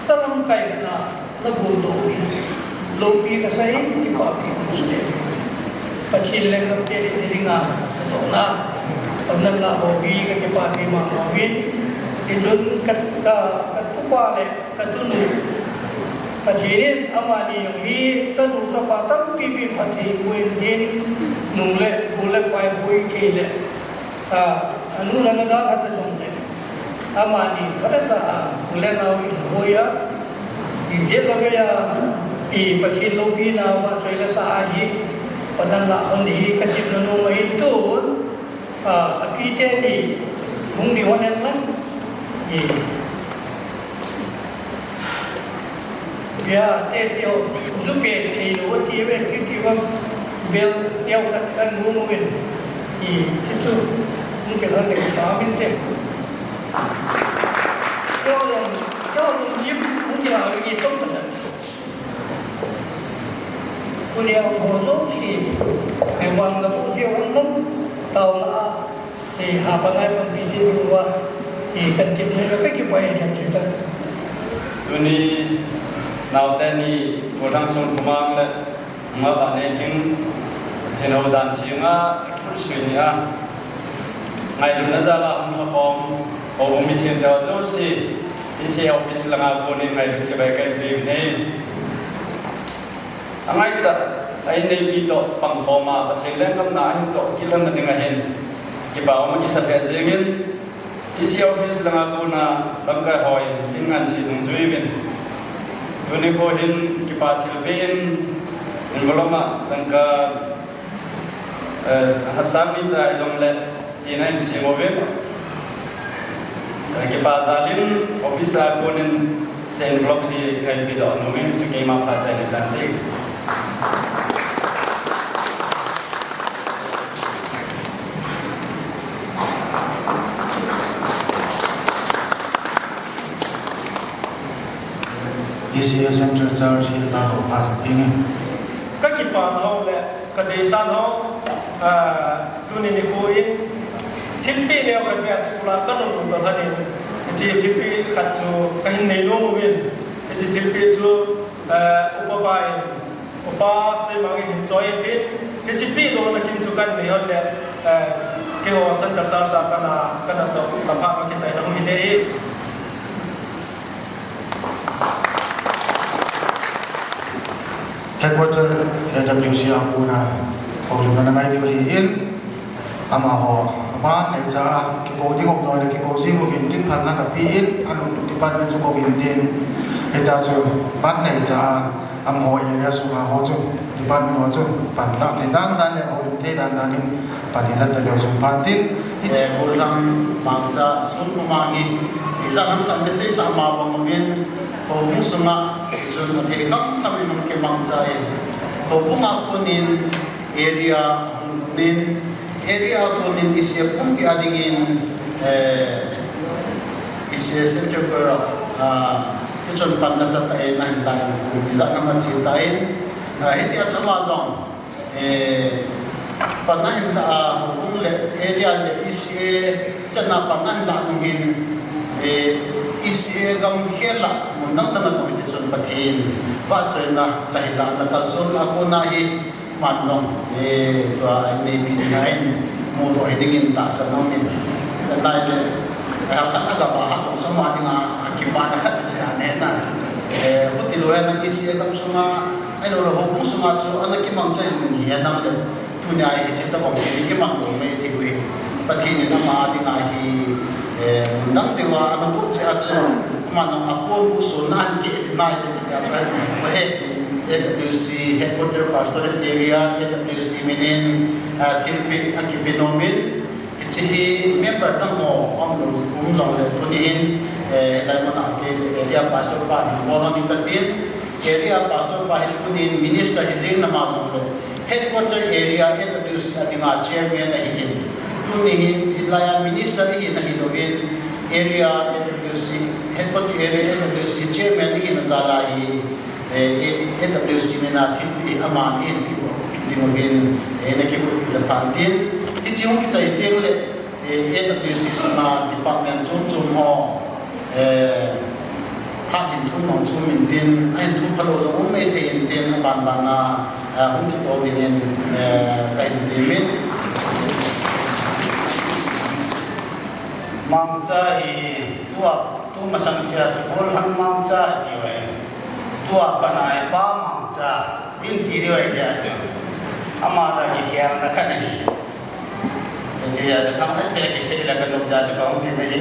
nalamkai na, nabol doh u hi, loupi kasah in, kipapi kasah in. Pathen le kapte dinga, katohna, pamnatna houbung kakipapi mama uvin, hichun ka, ka, katupa le, katunu, Pathen in amani jong hi chanu chapa tampi pi phatthei boh in tin, nu le, pu le pai boi thei le, a, anu le ana dalha ta jong le, amani phatah cha a, u le nao in boi a, in jet lou vei a, i Pathen loupina uva choi le sa ahi, Panan la hon hi ka tip na nu ma hin tun, a, a pi te ni hung di hon en lang. I, bia te si ho, zu pe thei lo ti ve ki ti va bel yau khat kan mu mu in. I, ti su, ni ke lan le pa min te. Yau lo, yau lo yim, hung di la i tom ta. Pu Lian ho jouse, hei vang na pu Lian vang na, tao na, hei ha pa ngai pan pi Lian vang, hei kan tip na ka kipah e kan tip na. Tuni naote ni, Pu Thangsunkhomang le, Ngavane Lhing, hei nau dan thi nga, kul sui ni a. Ngailutna jal a hung lha khom, houbung mithengte ho jouse, E C A office langa konin ngailut chibai kahin pe uve. Angaitah a inneipi toh pangkhom a, Pathen lenggam na ahin toh kilhon na ding ahin, kipa um akisa lheh jengin, E C A office langa kona lamkai hon in ngansi dungjui uvin. Tuni kho hin kipa thilpeh in envelope a tangka, eh, sang ni cha jongle tina in sing uvin. Eh, kipa jal in office a konin hiche envelope hi kahin pedoh nom in, chu keima phachaina tan ti. E C A Central Charge hil ta ho pha ping in. Ka kipana ho le ka deisan ho, ah, tuni nikho in thilpeh neo khat beh a school a ka nung nung toh lhon in, hiche thilpeh khat chu ka hin nei nom uvin, hiche thilpeh chu, ah, upa pa in, upa Soimang in hin choi in tin, hiche pehdohna kin chu kan nei hon le, ah, keiho Central Charge a kana, kana toh, ka pha ma kichai na hung hi te hi. Headquarter A W C a kona houlimna na ngai diu ahin, amaho, aban neicha a, kikou ding um lou le kikou jing uvin, kin phalna kape in, alunglut department chu kou vin tin, hitia chu, aban neicha a, amaho area sunga ho chu, department ho chu, pan la thei dan dan le, houlim thei dan dan in, Pan in la ta leu jong phan tin. Eh, Golhang Mangcha, Sunkhomang hi, ijat ham khat message tah ma bang uvin, houbung sunga, chun athei kham kham in hung kimangcha in, houbung a konin area, hung nin, area a konin E C A pumpi a dingin, eh, E C A Central Choir, ah, tichun pan nasatah in ahin la in, ijat ham a che ta in, ah, hitia chu ama jong, Eh, pan ahin la a, houbung le area le E C A chan a pan ahin la nung hin, eh, E C A gam khel a mun dang dang a jong hiti chun Pathen vahchoina la hi la na kalson a kona hi man jong, eh, tua inneipi ding a hin mudoh hi dingin tahsan aumin. Nai le, eh, khat a gam a ha jong soma ding a, a kipana khat ding a ne na. Eh, khuti lou hen E C A gam sunga, Ahilou le houbung sunga chu ana kimangcha in hi henlang le, tunia hi hiche tabang hi kimang lou mai thei uve. Pathen in ama dinga hi, eh, mun dang deuva ana bol cheh a chu, ama nang a kon bu sun nan ke nai le tia chu ahi. He, A W C Headquarter Pastorate Area, A W C min in, ah, thilpeh akipe nom in, Hiche hi member dang ho um lou, um jong le tuni hin, eh, lai mun a kei area pastor pa hin bol ni ka tin, area pastor pa hin tuni hin minister hi jing nama jong le, headquarter area A W C a dinga chairman ahi in. Tuni hin, hilai a minister hi na hi lou in, area A W C, headquarter area A W C chairman hi na jal a hi, Eh, eh, A W C min a thilpeh ama in, eh, ding uvin, eh, na kimu le phan tin. Hiche hung kichai teng le, eh, A W C sunga department chom chom ho, eh, phat hin thum nung chu min tin, ahin thum phalou jong um mai thei in tin, aban ban a, ah, hung kitol ding in, eh, kahin ti min. Mangcha hi tua, tu masang sia chu Golhang Mangcha ti uve. Tua panai pa Mangcha, in ti diu ahi tia chu. Ama toh kikhelna khat ahi. Hiche a chu themkhat beh kisei le ka nop jeh a chu ka hung kit ahi.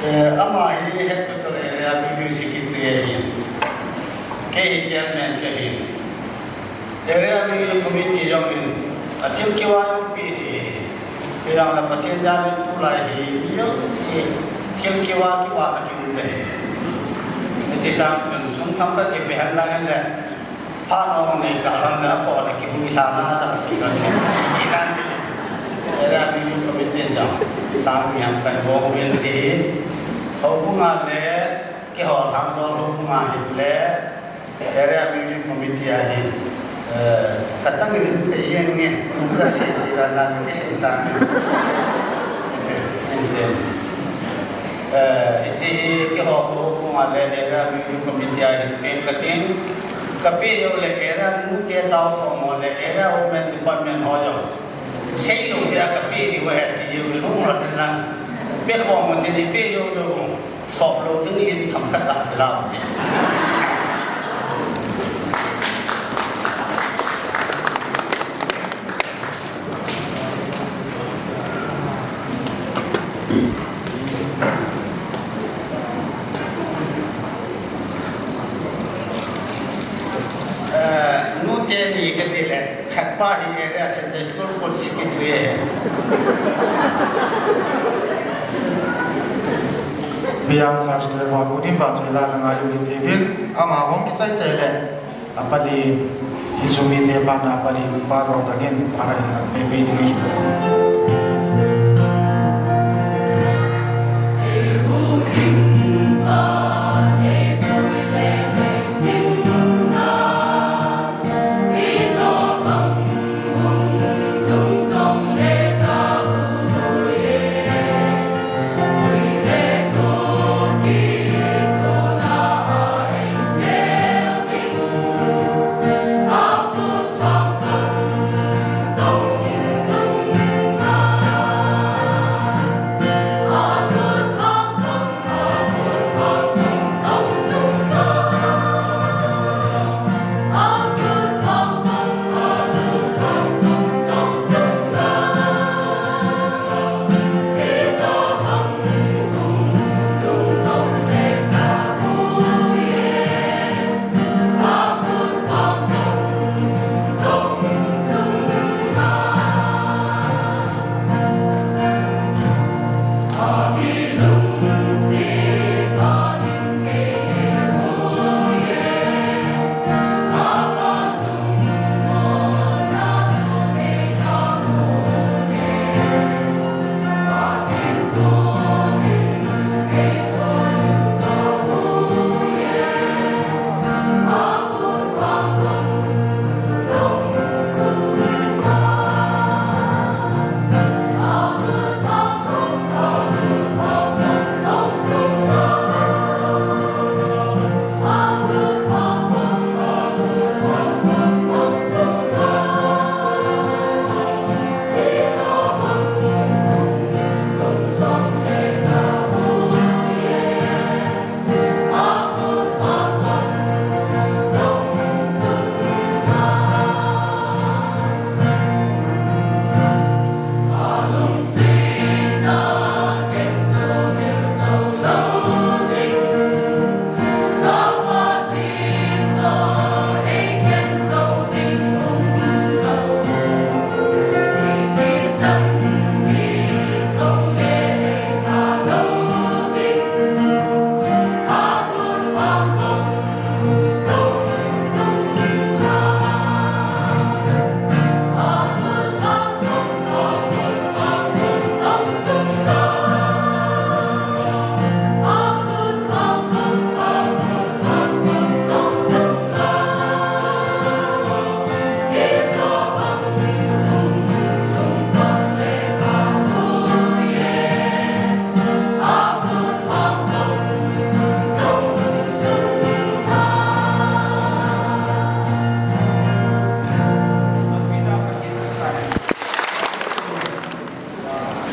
Eh, ama hi headquarter area building secretary ahi. Kei hi chairman kahi. Area Music Committee jong hin, a thil kiva jong pi ti hi. Hijongle Pathen jal in tulai hi, mi jouse thil kiva, kiva na kium te hi. Hiche sang chun sum themkhat kipe hen lang hen le, phat nong nei kah hen le, akhoh le kihung kisa na ja thei kha ti nan ti. Area Music Committee jong sang ni ham kan ho uvin ti hi. Houbung a le, keiho Lhangjol houbung a hin le, Area Music Committee a hin, eh, ka chang in pe jeng nge, ka sei sei la la, ka sei ta nge. Ente. Eh, hiche hi keiho houbung a le Area Music Committee a hin pe ka tin. Ka pe jou le Area nu te tao khom ho le Area Women Department ho jong. Sei lou pia ka pe diu ahi ti jou lou ngal lang. Pe khom mo te ni pe jou jou. Sop lou ding in themkhat ta ti lau ti. Eh, nu te ni ka ti le. Khat pa hi area Sunday school put secretary ahi. Biang sa school mo kunin ba choi la na ngai u ti vin. Ama hong kichai chai le. Apali hi sumi te pa na apali pa ro ta gen para hi pe pe ni.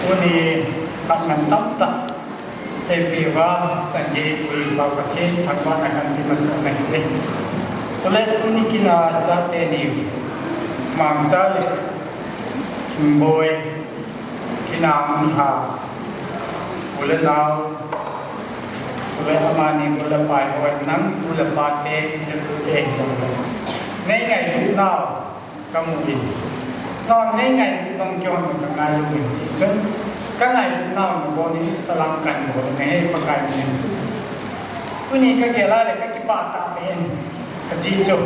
Tuni khat ngan tamtah, April va, chan gei pui pa Pathen thangvahna kan pe masa na hi le. Chule tuni kin a chate ni, Mangcha le Kimboi, kin a um ha, u le nao, chule amani u le pa ho, nang u le pa te, le tu te hi jong le. Nei ngailut nau, Kamu in. Nangho nei ngailut nau kihon ka ngailu in, hichun ka ngailut nau nabol in salam kahin bol in ahi Pakai min. Tuni kagel a le kakipah tahbeh in. Ajeh chu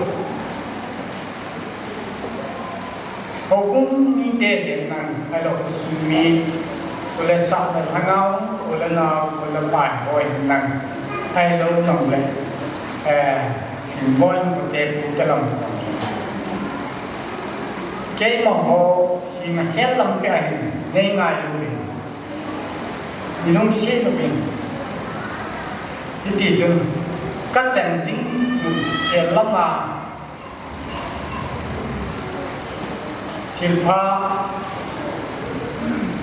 houbung mite hin lang, ahilou khosung mi, chule sahlang a um, u le nao, u le pa ho hin lang, ahilou jongle, eh, Lhingboi in kote pute lam jong. Keimaho hinna khel lampi a hin nei ngailu uvin, nei lungset uvin. Hiti chun kachan ding khel lam a thilpha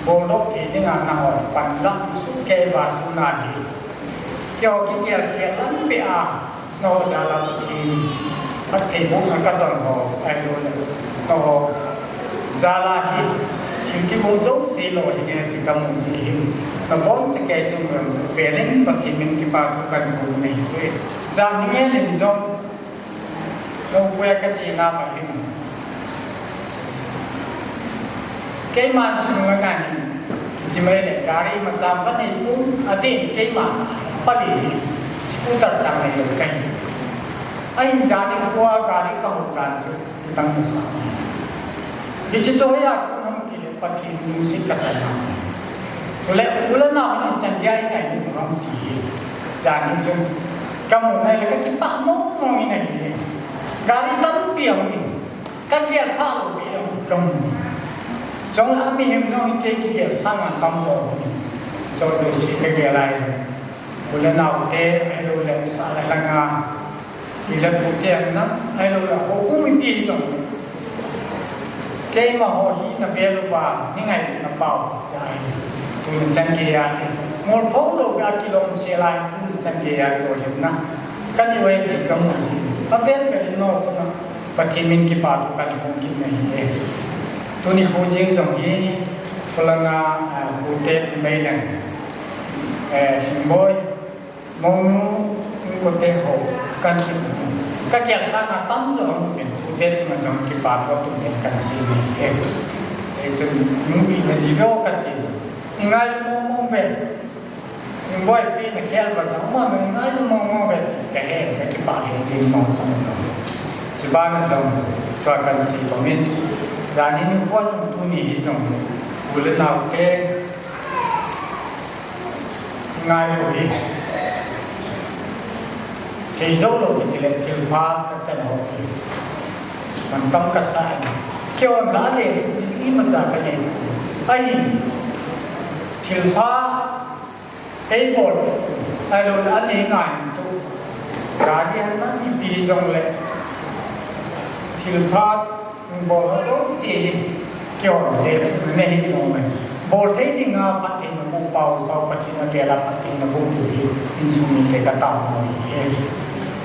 boldoh thei dinga nangho panla suhkei uva tuna hi, keiho kigel khel lampi a nangho jal a Pathen phattheibohna katon ho, ahilou le nangho jal a hi thil kigong jouse lolhing e ti kamu jeh hin, nabonchauva kei chung vel in Pathen min kipa thu kahin bol ahi. Jan hi ngen in jong Ropui a kachena pa hin, keima sung langa hin, hiti mai le, gari macha kanei pon, atin keima Pali hi scooter chang neilou kahi. Ahin jan in kua gari kahou tan chu, kitang tasa. Hiche chu hoiya kon ham tile, Pathen lungset kachan a. Chule u le nao hin chan geiya ingailut u ham ti hi. Jan hi chun kamu nai le kakipah mong mong in ahi. Gari tampi ahung in, kagel phalou be ahung kamu. Chule mihem jong hi kei kigel sanga tamjo ahung in. Jouse kagel a hi. U le nao te, ahilou le sahlang a pi le pu te ahin lang, ahilou le houbung mipi jong. Keimaho hi navel uva, nei ngailutna pao jeh a hi. Tuni chan geiya hi. Molphou lou a kilom sel a hi, tuni chan geiya lolhinna kanei uve ti kamu jin. Avel vel in nangho chunga Pathen min kipa thu kahin phong kit ahi. Tuni kho jeng jong hi, kholanga, ah, pute ti mai leng. Eh, Lhingboi, Mounu, Inkote ho, kahin ti. Kagel sanga tamjo hung uvin, pute chunga jong kipa thu tum in kahin sei ahi. Hichun, nungpi nadiu ve o kati. Ingailu mong mong uve. Lhingboi pi nakhel uva jong, mano ingailu mong mong uve ti kahe, kakipah lheh jeng mong chang jong. Chubana jong, tua kahin sei bang in. Jan hi nikho a tuni hi jong, u le nao te, ngailu hi. Seijou lou kiti le thilpha kachan ho hi. Mantam kasa in. Keiho la le thu imacha kanei. Ahin. Thilpha eibol. Ahilou le anei ngai tu. Gari han na mipi jong le. Thilpha Bol ho jouse hi, keiho le thu nei hi jong le. Bol thei dinga phattheina boh, pao, pao phattheina vela phattheina boh ti hi, insung mite katao u ahi.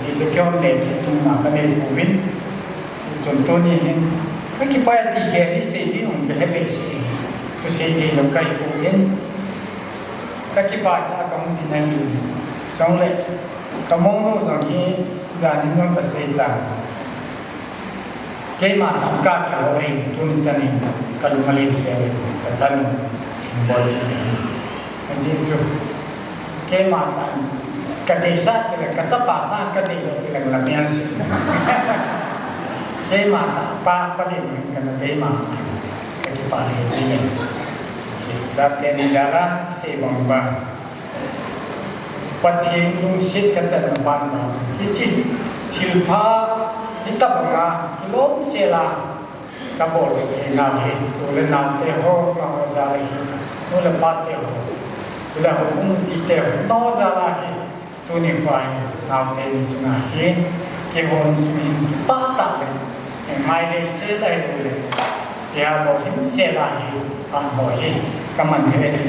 Hijeh chun keiho le thu tuna kanei pouvin. Chun tuni hin, kakipah e ti hi, hi sei ding um kahe behseh. Thusei thei lou kahi pouvin. Kakipah jeh a kahung ding ahi. Chule, kamounu jong hi, ganin jong kasei ta. Keima lhang kakihou ahi, tuni chan in kalung alhingse, kachan, Lhingboi chu. Ajeh chu, keima lhang, kadeisah tile, kachapa sang kadeisah tile, la mian si. Keima lhang, pa, pa le, kana dei ma, kakipah le, si le. Chate ni dala, sei bang ba. Pathen lungset kachanna ban uva, hiche thilpha, hitobanga, kilomsel a, kabol thei nau hi, u le nao te ho, nangho jal a hi, nu le pa te ho, chule houbung mipi te ho, nangho jal a hi, tuni kho hi, nao teni chunga hi, kihon sung in, kipah tah le, Mailei sel ahi le, tia bou hin sel ahi, phat ho hi, kaman thei ahi,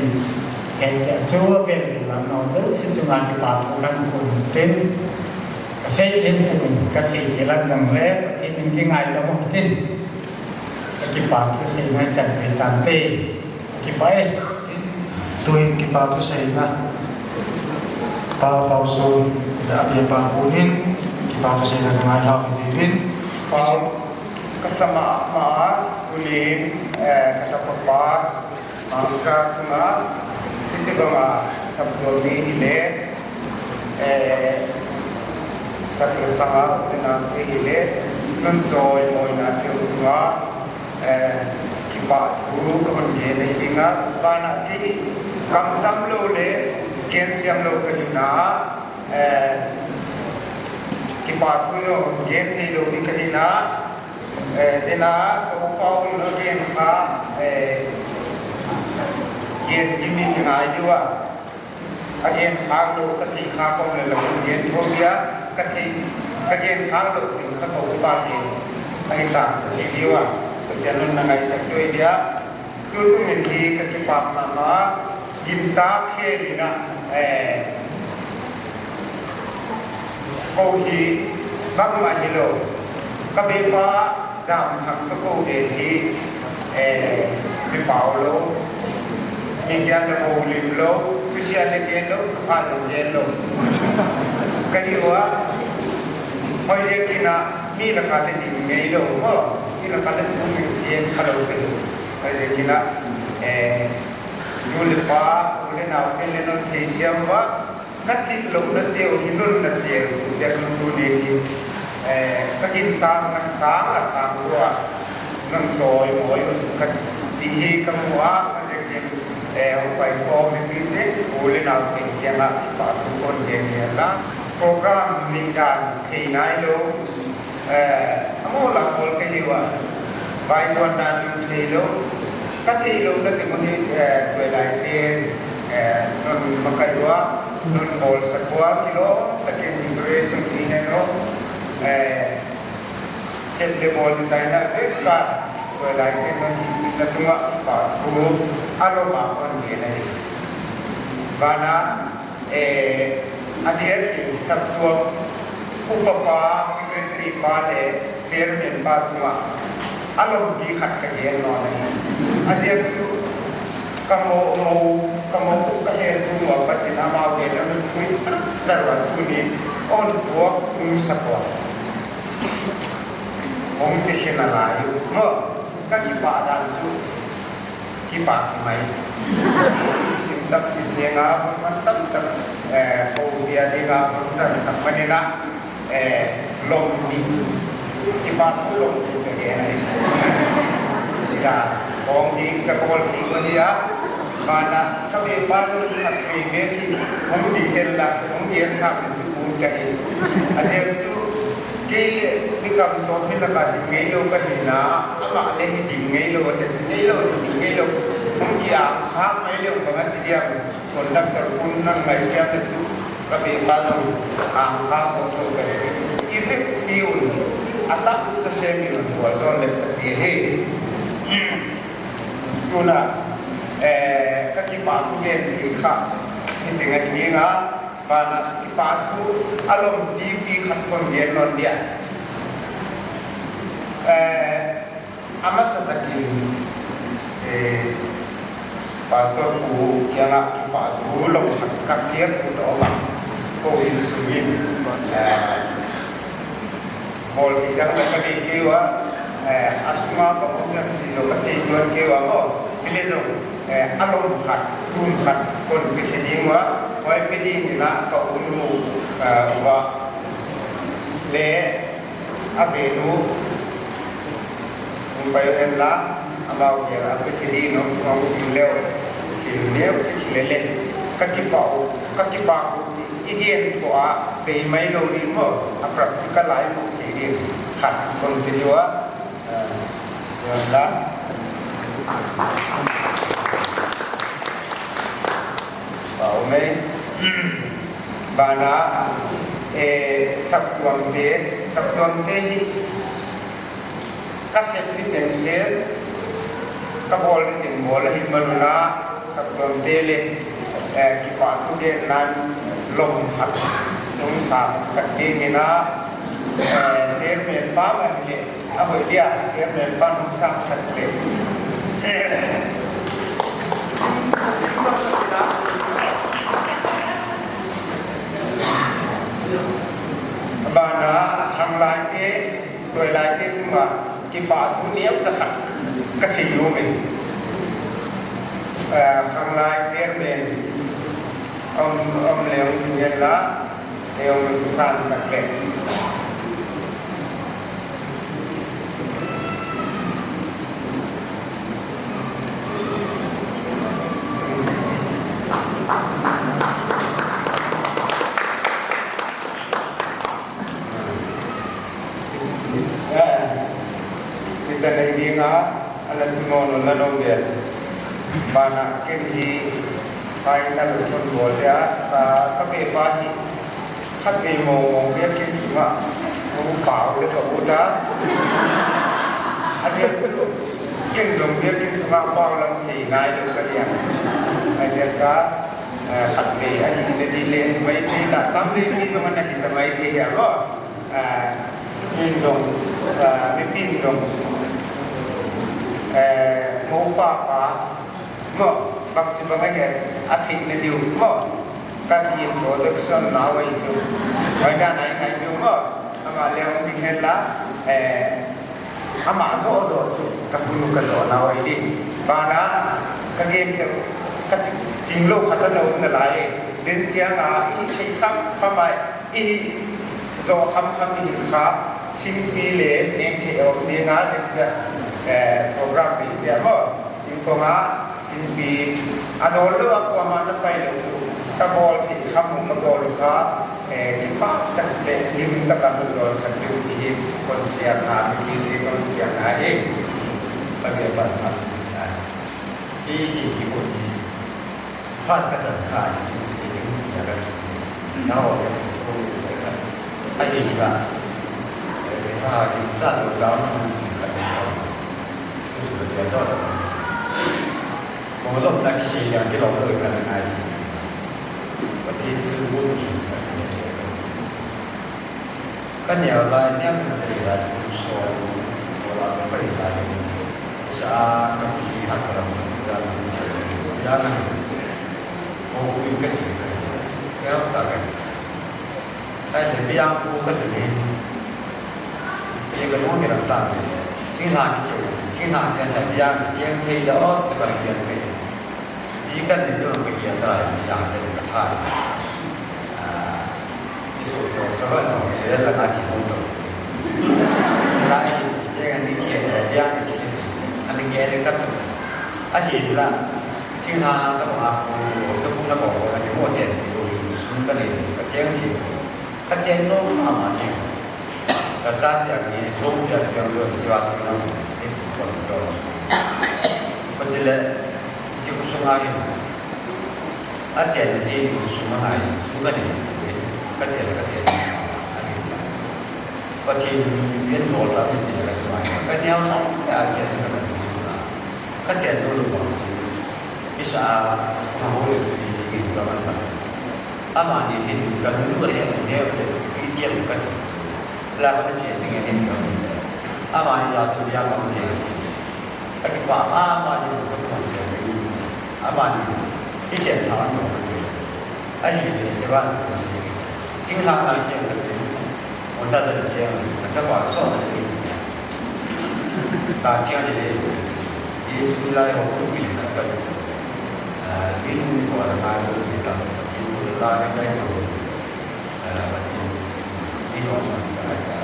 hiche a chu avel vel a nao jouse chunga kipa thu kahin phong in tin, kasei thei pon, kasei thei lang dang le, Pathen in kingaidam u tin, kakipa thu seina chan thei tante. Kipah e. Tuhin kipa thu seina. Pa Paoson, le apipa kunin, kipa thu seina kangai lhau hi tivin. Pa, Ka sa mama, tunin, eh, ka tapa pa, Mangcha tunga, hiche banga saptuam ni hile, eh, sak le khanga, upina te hile, nunchoi moina te u tunga, eh, kipah thu ka hon gen ahi dinga, bana kei kam tam lou le, gen siam lou ka hina, eh, kipah thu jong gen thei lou ding ka hina, eh, tena ka upa un agen kha, eh, gen kimin ngai diu a, agen kha lou ka thei kha kom le la ka gen thou dia, ka thei, ka gen kha lou ding kha ka upa gen ahi ta ka ti diu a, ka chen nun na ngai sak diu dia. Tutu min hi ka kipah mama, gintak khelin a, eh, kou hi bangma hilou. Ka bepa Jamthang toh kou gen hi, eh, mi pao lou. Mi kiang le houlim lou, thusia le gen lou, thupha jong gen lou. Ka hi uva, hoiche kina, mi laka le ding ngei lou, mo, mi laka le ding ngei kha lou pe. Hoiche kina, eh, nu le pa, u le nao te le non thei siam uva, ka chih louna teu hi nun na sel u jeh un tuni hi, eh, ka gintakna sang a sang uva, nunchoi moi un ka chi hi ka mu a, ka jeh in, eh, upai ko mipi te, u le nao te kianga, kipah thu kon gen hi la, program ni dan thei nai lou, Eh, amol amol ka hi uva, Bible dan in thei lou, ka thei lou na ti mo hi, eh, tuilai te, eh, non makai uva, non bol sak uva, kilom takin decoration ni he lou, eh, set le bol ni tai na, eh, ka tuilai te non hi, na tunga kipah thu, alom a kon ni na hi. Bana, Eh, adia ki saptuam, upa pa, secretary pa le chairman pa tunga alompi khat ka gen nom ahi. Ajeh chu ka mo, mo, ka mo u ka hel thu uva pat in amau gen a nun chui char char uva tuni on puak tung sak uva. Hung ti khin a lai u. Mo, ka kipah dan chu. Kipah kimai. Sim tam ti senga, hung man tam tam, eh, ko dia dinga, hung jan sak manina, eh, lom ni. Kipah thu lom ni ka gen ahi. Sida, kong hi ka bol thei ko ni a, bana, ka be pa lu khat thei be ki, hung di hel la, hung yen sa ni chu kun ka hi. Ajeh chu, Kei le, mi kam to, mi laka ding ngei lou ka hina, ama le hi ding ngei lou, te ding ngei lou, te ding ngei lou. Hung ki ang kha mai lou, banga chi diam, conductor kun nan ngai siam le chu, ka be pa lou, ang kha ko lou ka hi. I ve pi un, ata sa se mi un, ko zon le ka chi he. Tuna, eh, ka kipah thu gen thei kha, hi ti ngai ni nga, Bana kipah thu alompi pi khat kon gen nom dia. Eh, amasa takin, eh, Pastor pu kianga kipah thu lom khat ka kipah thu toh ma. Ko in sumin, eh, Bol hi dang na ka nei kei uva, eh, asunga bang um jong chi jong ka thei tuan kei uva mo. Hile jong, eh, alom khat, tun khat, kon pe khe ding uva, hoi pe ding ina ka u nu, eh, uva. Le, a ve nu, um pai hen la, amau ke a pe khe ding no, ngau ding leo, thil neo chi kile le, ka kipah u, ka kipah u chi. I gen tho a, bei mai lou ding mo, a practical a i mu thei ding, khat kon pe diu a, eh, yun la. Pau mai. Bana, eh, saptuam te, saptuam te hi, Ka sep ni teng sep, ka bol ni teng bol ahi manuna, saptuam te le, eh, kipah thu gen nan lom khat, nung sang sak ding ina, eh, chairman pa ma le, a hoi dia, chairman pa nung sang sak le. Bana, sang lai te, Tuilai te tunga, Kipa thu neocha khat kasei nom e. Eh, Khanglai chairman, um, um, Leung Ding hen la, Leung San Sak le. Eh, kita nei dinga, ala tumo no la no ge. Bana ken hi final kon bol dia, ka, ka pe pa hi. Khatvei mo mo biakin sunga, mo pau le ka u ta. A ziak chu, ken dong biakin sunga pau lam thei ngai lo ka lian. A ziak ka, eh, khatvei a hi le di le, mai thei la, tam le mi zong ana hi ta mai thei ya lo. Eh, min dong, eh, mi pin dong. Eh, mo pa pa, Mo, bangchi bang ahi a, a theina diu. Mo, ka introduction nau ahi chu. Hoidan a i ngai diu mo. Ama le um ding hen la, eh, ama jo jo chu, ka hun ka jo nau ahi di. Bana, ka gen khe, ka chi, ching lo khat a lo na lai. Din chiang a, i thei kham, kham ai, i jo kham, kham i kha, Singpi le, nem ke o, ni nga, din chia, eh, program di chia mo. Inkonga Singpi, a dol lo a kuama na pai lo, ka bol thei kha mo, ka bol kha, eh, kipa tak le, him tak a dol sak diu chi hi, kon chiang na, mi te kon chiang na hi, ka ve ban ban na. Hi si ki ko ni, phat ka chan kha ni chu si ding ti a ka ti. Na ho ka ti ko ka ka. A hin ka. Ka ha hin sa lo da ma ti ka ni ka. Ku chu ka ya do. Mo lo na ki si ya ki lo lo ka na ai. Ka ti ti bu ni ka ni ka ti. Ka neo lai, neo chun ka hi lai, kum sawm, ko la ka pai lai. Sa ka pi hat ka ram, ka pi lai, ka pi chai, ka pi lai. Ko pu in ka si ka hi. Ka ta ka hi. Ai le, biang pu ka hi ni. Pi ka nong ki lam ta ni. Sing la ki chai, sing la ki chai, biang ki chai, thei da o, sa ka hi ka pi. Hi kan ni chu ka hi ta, biang chai ka tha. Ah, Isu ko saba no, Israel la nga chi hong to. La i ki che nga ni che nga, bia ni che ni che. Ani ke ni kat. A hi la. Thing ha na ta ma ko, sa bu na ko, ko na ki mo che ni ko, sun ka ni, ka che ni. Ka che no ma ma ni. Ka cha tia ni, so tia tia lo ni chwa tu na. Ni ko to. Ko che le, chi ku su nga ni. A chen na thei ni sum a ngai, sum ka ni, ka chen, ka chen. Pathen min bol ta min ti ka sum a, ka neo no, ka chen ka ni. Ka chen no lo bang. Isa, ma ho le ni ni ka man ba. Ama ni hin ka lu ni he ni he ni ti ka. La ka chen ni ni ka. Ama ni ya tu ya ka chen. Ka kipa mama ding ka sum kong chen ding. Amani, i chen sa an kong ding. Ahi le, che ban kong si. Thing la na chen ka ding. Onda da chen, ka cha ba so na ding. Ta thing le le. I chu lai ho ku ki na ka. Ah, din ni ko na ka ku ni ta. Din la ni kai ko. Ah, ba ti. Ni ho sa cha ka.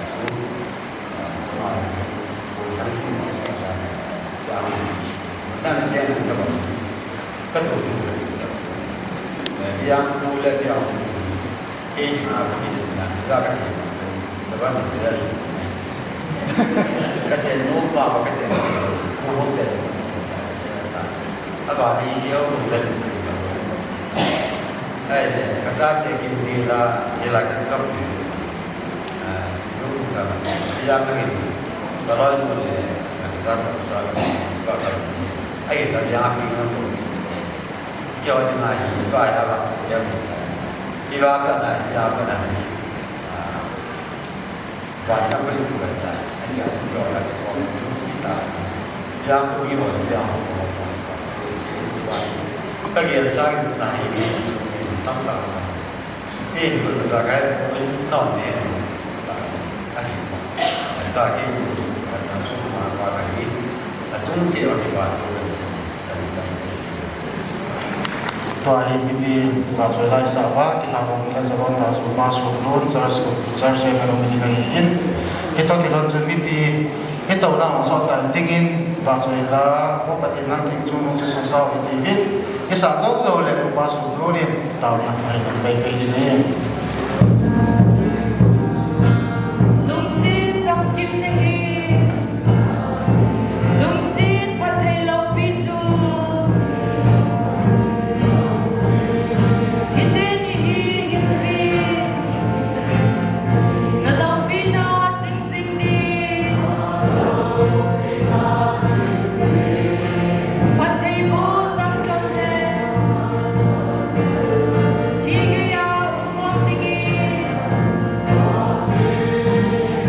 Ka chen no pa, ka chen no pa, ka chen no pa, ka chen no pa, ka chen no pa. Aba ni sio, ka chen no pa. Ai le, ka sa te kin ti la, ye la kin ka pu. Ah, lu ka, ya ka ni, ka loi mo le, ka sa ta sa ka, sa ka. Ai, ka ya ki na ko. Yo ni na yi, ka ya ba, ya ni. Ki ba ka na, ya ka na. Ah, ba na ko ni ko ta. Ai ya ni ko la ko ni ta. Ya ko ni ho, ya ko ko. Ka ya sa na yi, tam ta. Hin kun sa kai kun non ne ta sa. Ahi. Ta hi kun sa ma Chun che a kipa thu kan sim, kan kan sim. Tua hi mipi vahchoi laisah uva, kilhadong le chabon ta chu Upa Suplun, Church, Church Chairman of Meeting ahin. Hitoh kilhon chun mipi, hitoh na hung sot tan dingin, vahchoi la, Upa Pathen nang theng chu nung chu sasau hi tivin, hisa jou jou le Upa Suplun in, taona ahin pei pei ding ahi. Lungset chamkim nahi. Lungset phatthei loupi chu, hiteni hi hinpi, na loupina ching jing ding, phattheiboh chang lhon hen, thi geiya um nom dingin,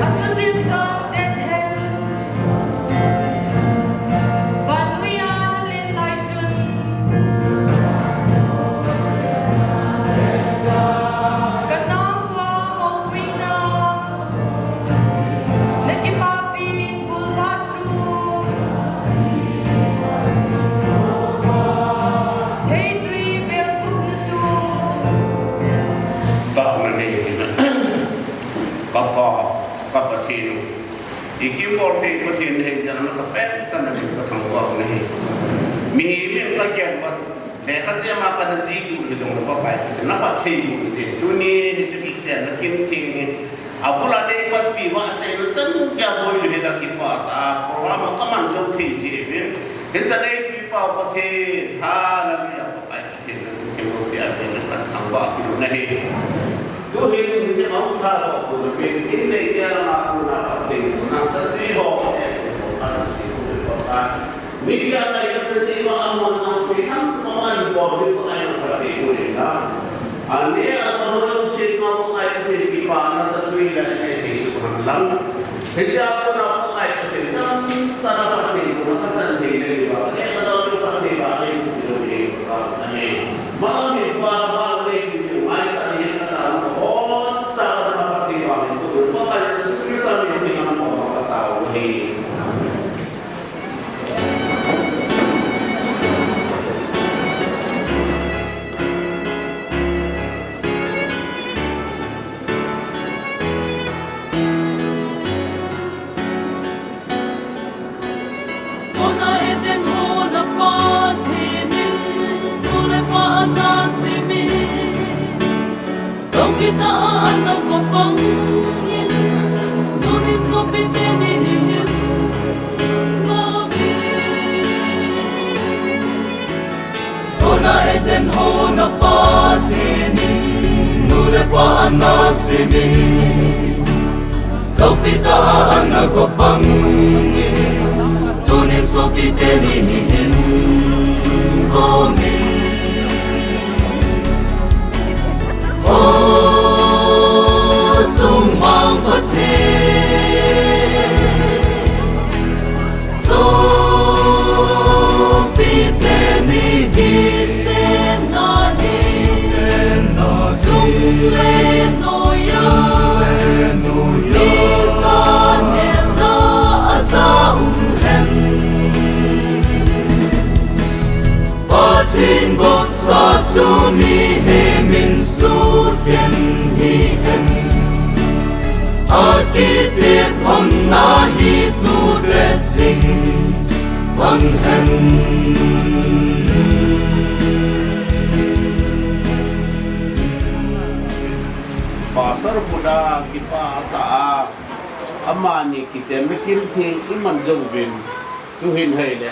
athudim lhon det hen. Vannoi a na len lai chun, ka naova moupuina, na kipapi in golvah chu, theitui belgup na tu. Taona nei tina. Ka Pa, ka Pathen u. I kimbol thei Pathen nahi jeh a masapen a na min ka thangvah u ahi. Mihem in ka gel uva, lekha chem a ka na jih u hijongle Pakai Pathen, na phattheiboh jeh in tuni hiche kichenna kin theng hi abul a nei patpi uva, achaina chan geiya boi lou hel a kipah tah a program a ka man jou thei jeh uvin, hiche a eipui pau Pathen, hallelujah, Pakai Pathen, nang theng loupi a vel in kan thangvah kit u ahi. Tuhin hiche a hung tha doh pon uvin, in neite langa tuna phatthei puna chatpi ho, eh, ho kan sim u Pakai. Media lai phatthei ma amon nang pi ham ma man bol ni Pakai, nang phatthei pun in na. Ane a ka hung lungset ma Pakai, Pathen kipana chatpi le ne thei suk hen lang. Hiche a kona Pakai Pathen, nang tana phatthei puna ka chan thei le uva, ane ka doh phatthei ba nei pu lou hi ka na he. Malam in pa ba nei pu lou, mai chan hi ka ta na hon cha ka na phatthei ba nei pu lou, Pakai Jesu Christa min in ka na pa ka ta u ahi. Hona Eden hon a Pathen in nu le pa ana semin, loupi tah a ana go pangin, tunin sopi teni hin gomin. Hona Eden hon a Pathen in nu le pa ana semin, loupi tah a ana go pangin, tunin sopi teni hin gomin. O chungmang Pathen, sopi teni hi chenna hi, chenna hi, lung le noiya, lung le noiya, mi sa nel na a sa um hen. Pathen gonsa chu mihem in sukhen hih hen. Akitep honna hi tute jing hon hen. Pastor Buda kipah tah a, amani kichenna kin theng i man jou uvin, tuhin hei le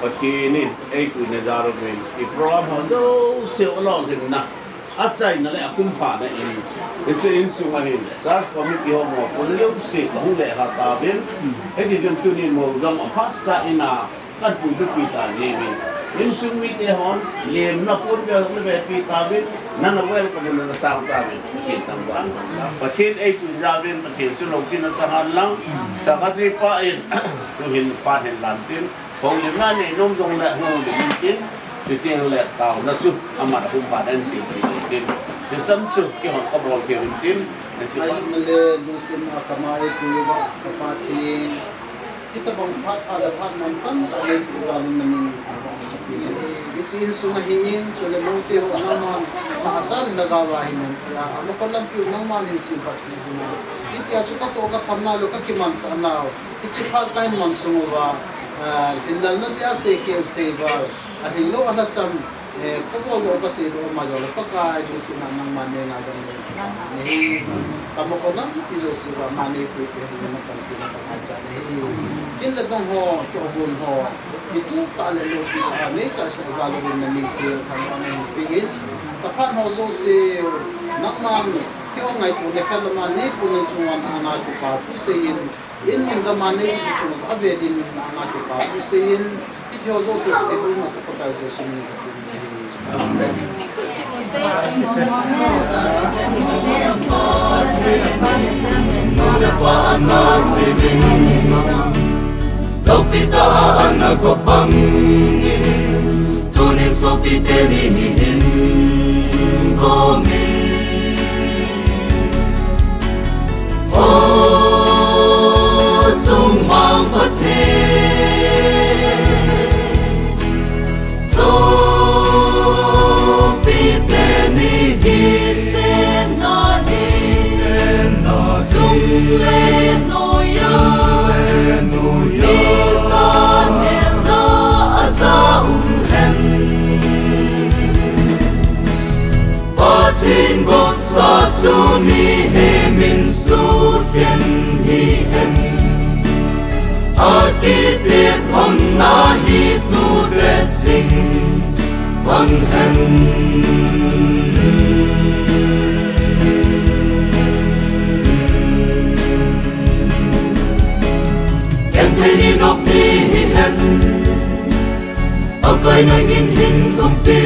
Pathen in eipuina jal uvin, i program ho jouse u lolhinna, achaina le akumkhana in, hiche insung a hin church committee ho mopohna jouse ka hung lelha tauvin, hiti chun tunin mou jong aphat cha in a, kan puipi ta jeh uvin, insung mite hon lemna ponvel na vepi tauvin, nana welcome, nana sang tauvin, Pathen thangvah. Pathen eipui jal uvin, Pathen chu loupina chang hen lang, secretary pa in, tuhin phat hin lan tin, houlimna nei nom jongle houlim in tin, chuteng le taona chu aman ahung phat in sei tin, chuchan chu keihon kabol thei uvin tin, na sei pa. Ai, male, lungset a kama eipui uva, ka Pathen. Hitabang phat, phat le phat man tamtah le jalin namin. Hiche insung ahin, chule moute ho nangman, tahsa le lhagao a hin, a, amakho lampiu nangman hin semphat peh jing in. Hitia chu katoh katham nau le kakimanchah nau. Hiche phat kahin man sung uva, a, lhinlelna jeh a seikhel seival, alhinglou alhasam, Eh, kabol doh kasei doh ma jong le Pakai lungsetna nangma nei ngaidam le. Nei. Kamakho lampi jouse uva ama nei puipeh ding in napanpina kangaichat ahi. Kin le dong ho, tohgon ho, kitup tah le loupi tah a neichaisah jal uvin namin thil thangvahna hin pe in. Taphan ho jouse, nangman keiho ngaito le khat lama neipuina chunga nanga kipa thu sei in, in mun gam a neipuina chunga avel in nanga kipa thu sei in, hiche ho jouse chu keiho Pakai Jesu min in kathum in ahi. Amen. Loupi tah a ana go pang in, tunin sopite ni hihin gom in. O chungmang Pathen, sopite ni hi chenna hi, chenna hi, lung le noiya, lung le noiya, mi sa nel na a sa um hen. Pathen gonsa chu mihem in sukhen hi hen. Akitep hon na hi tu te ching hon hen. Genthei ni nop ni hi hen. Pakai nangin hin umpi.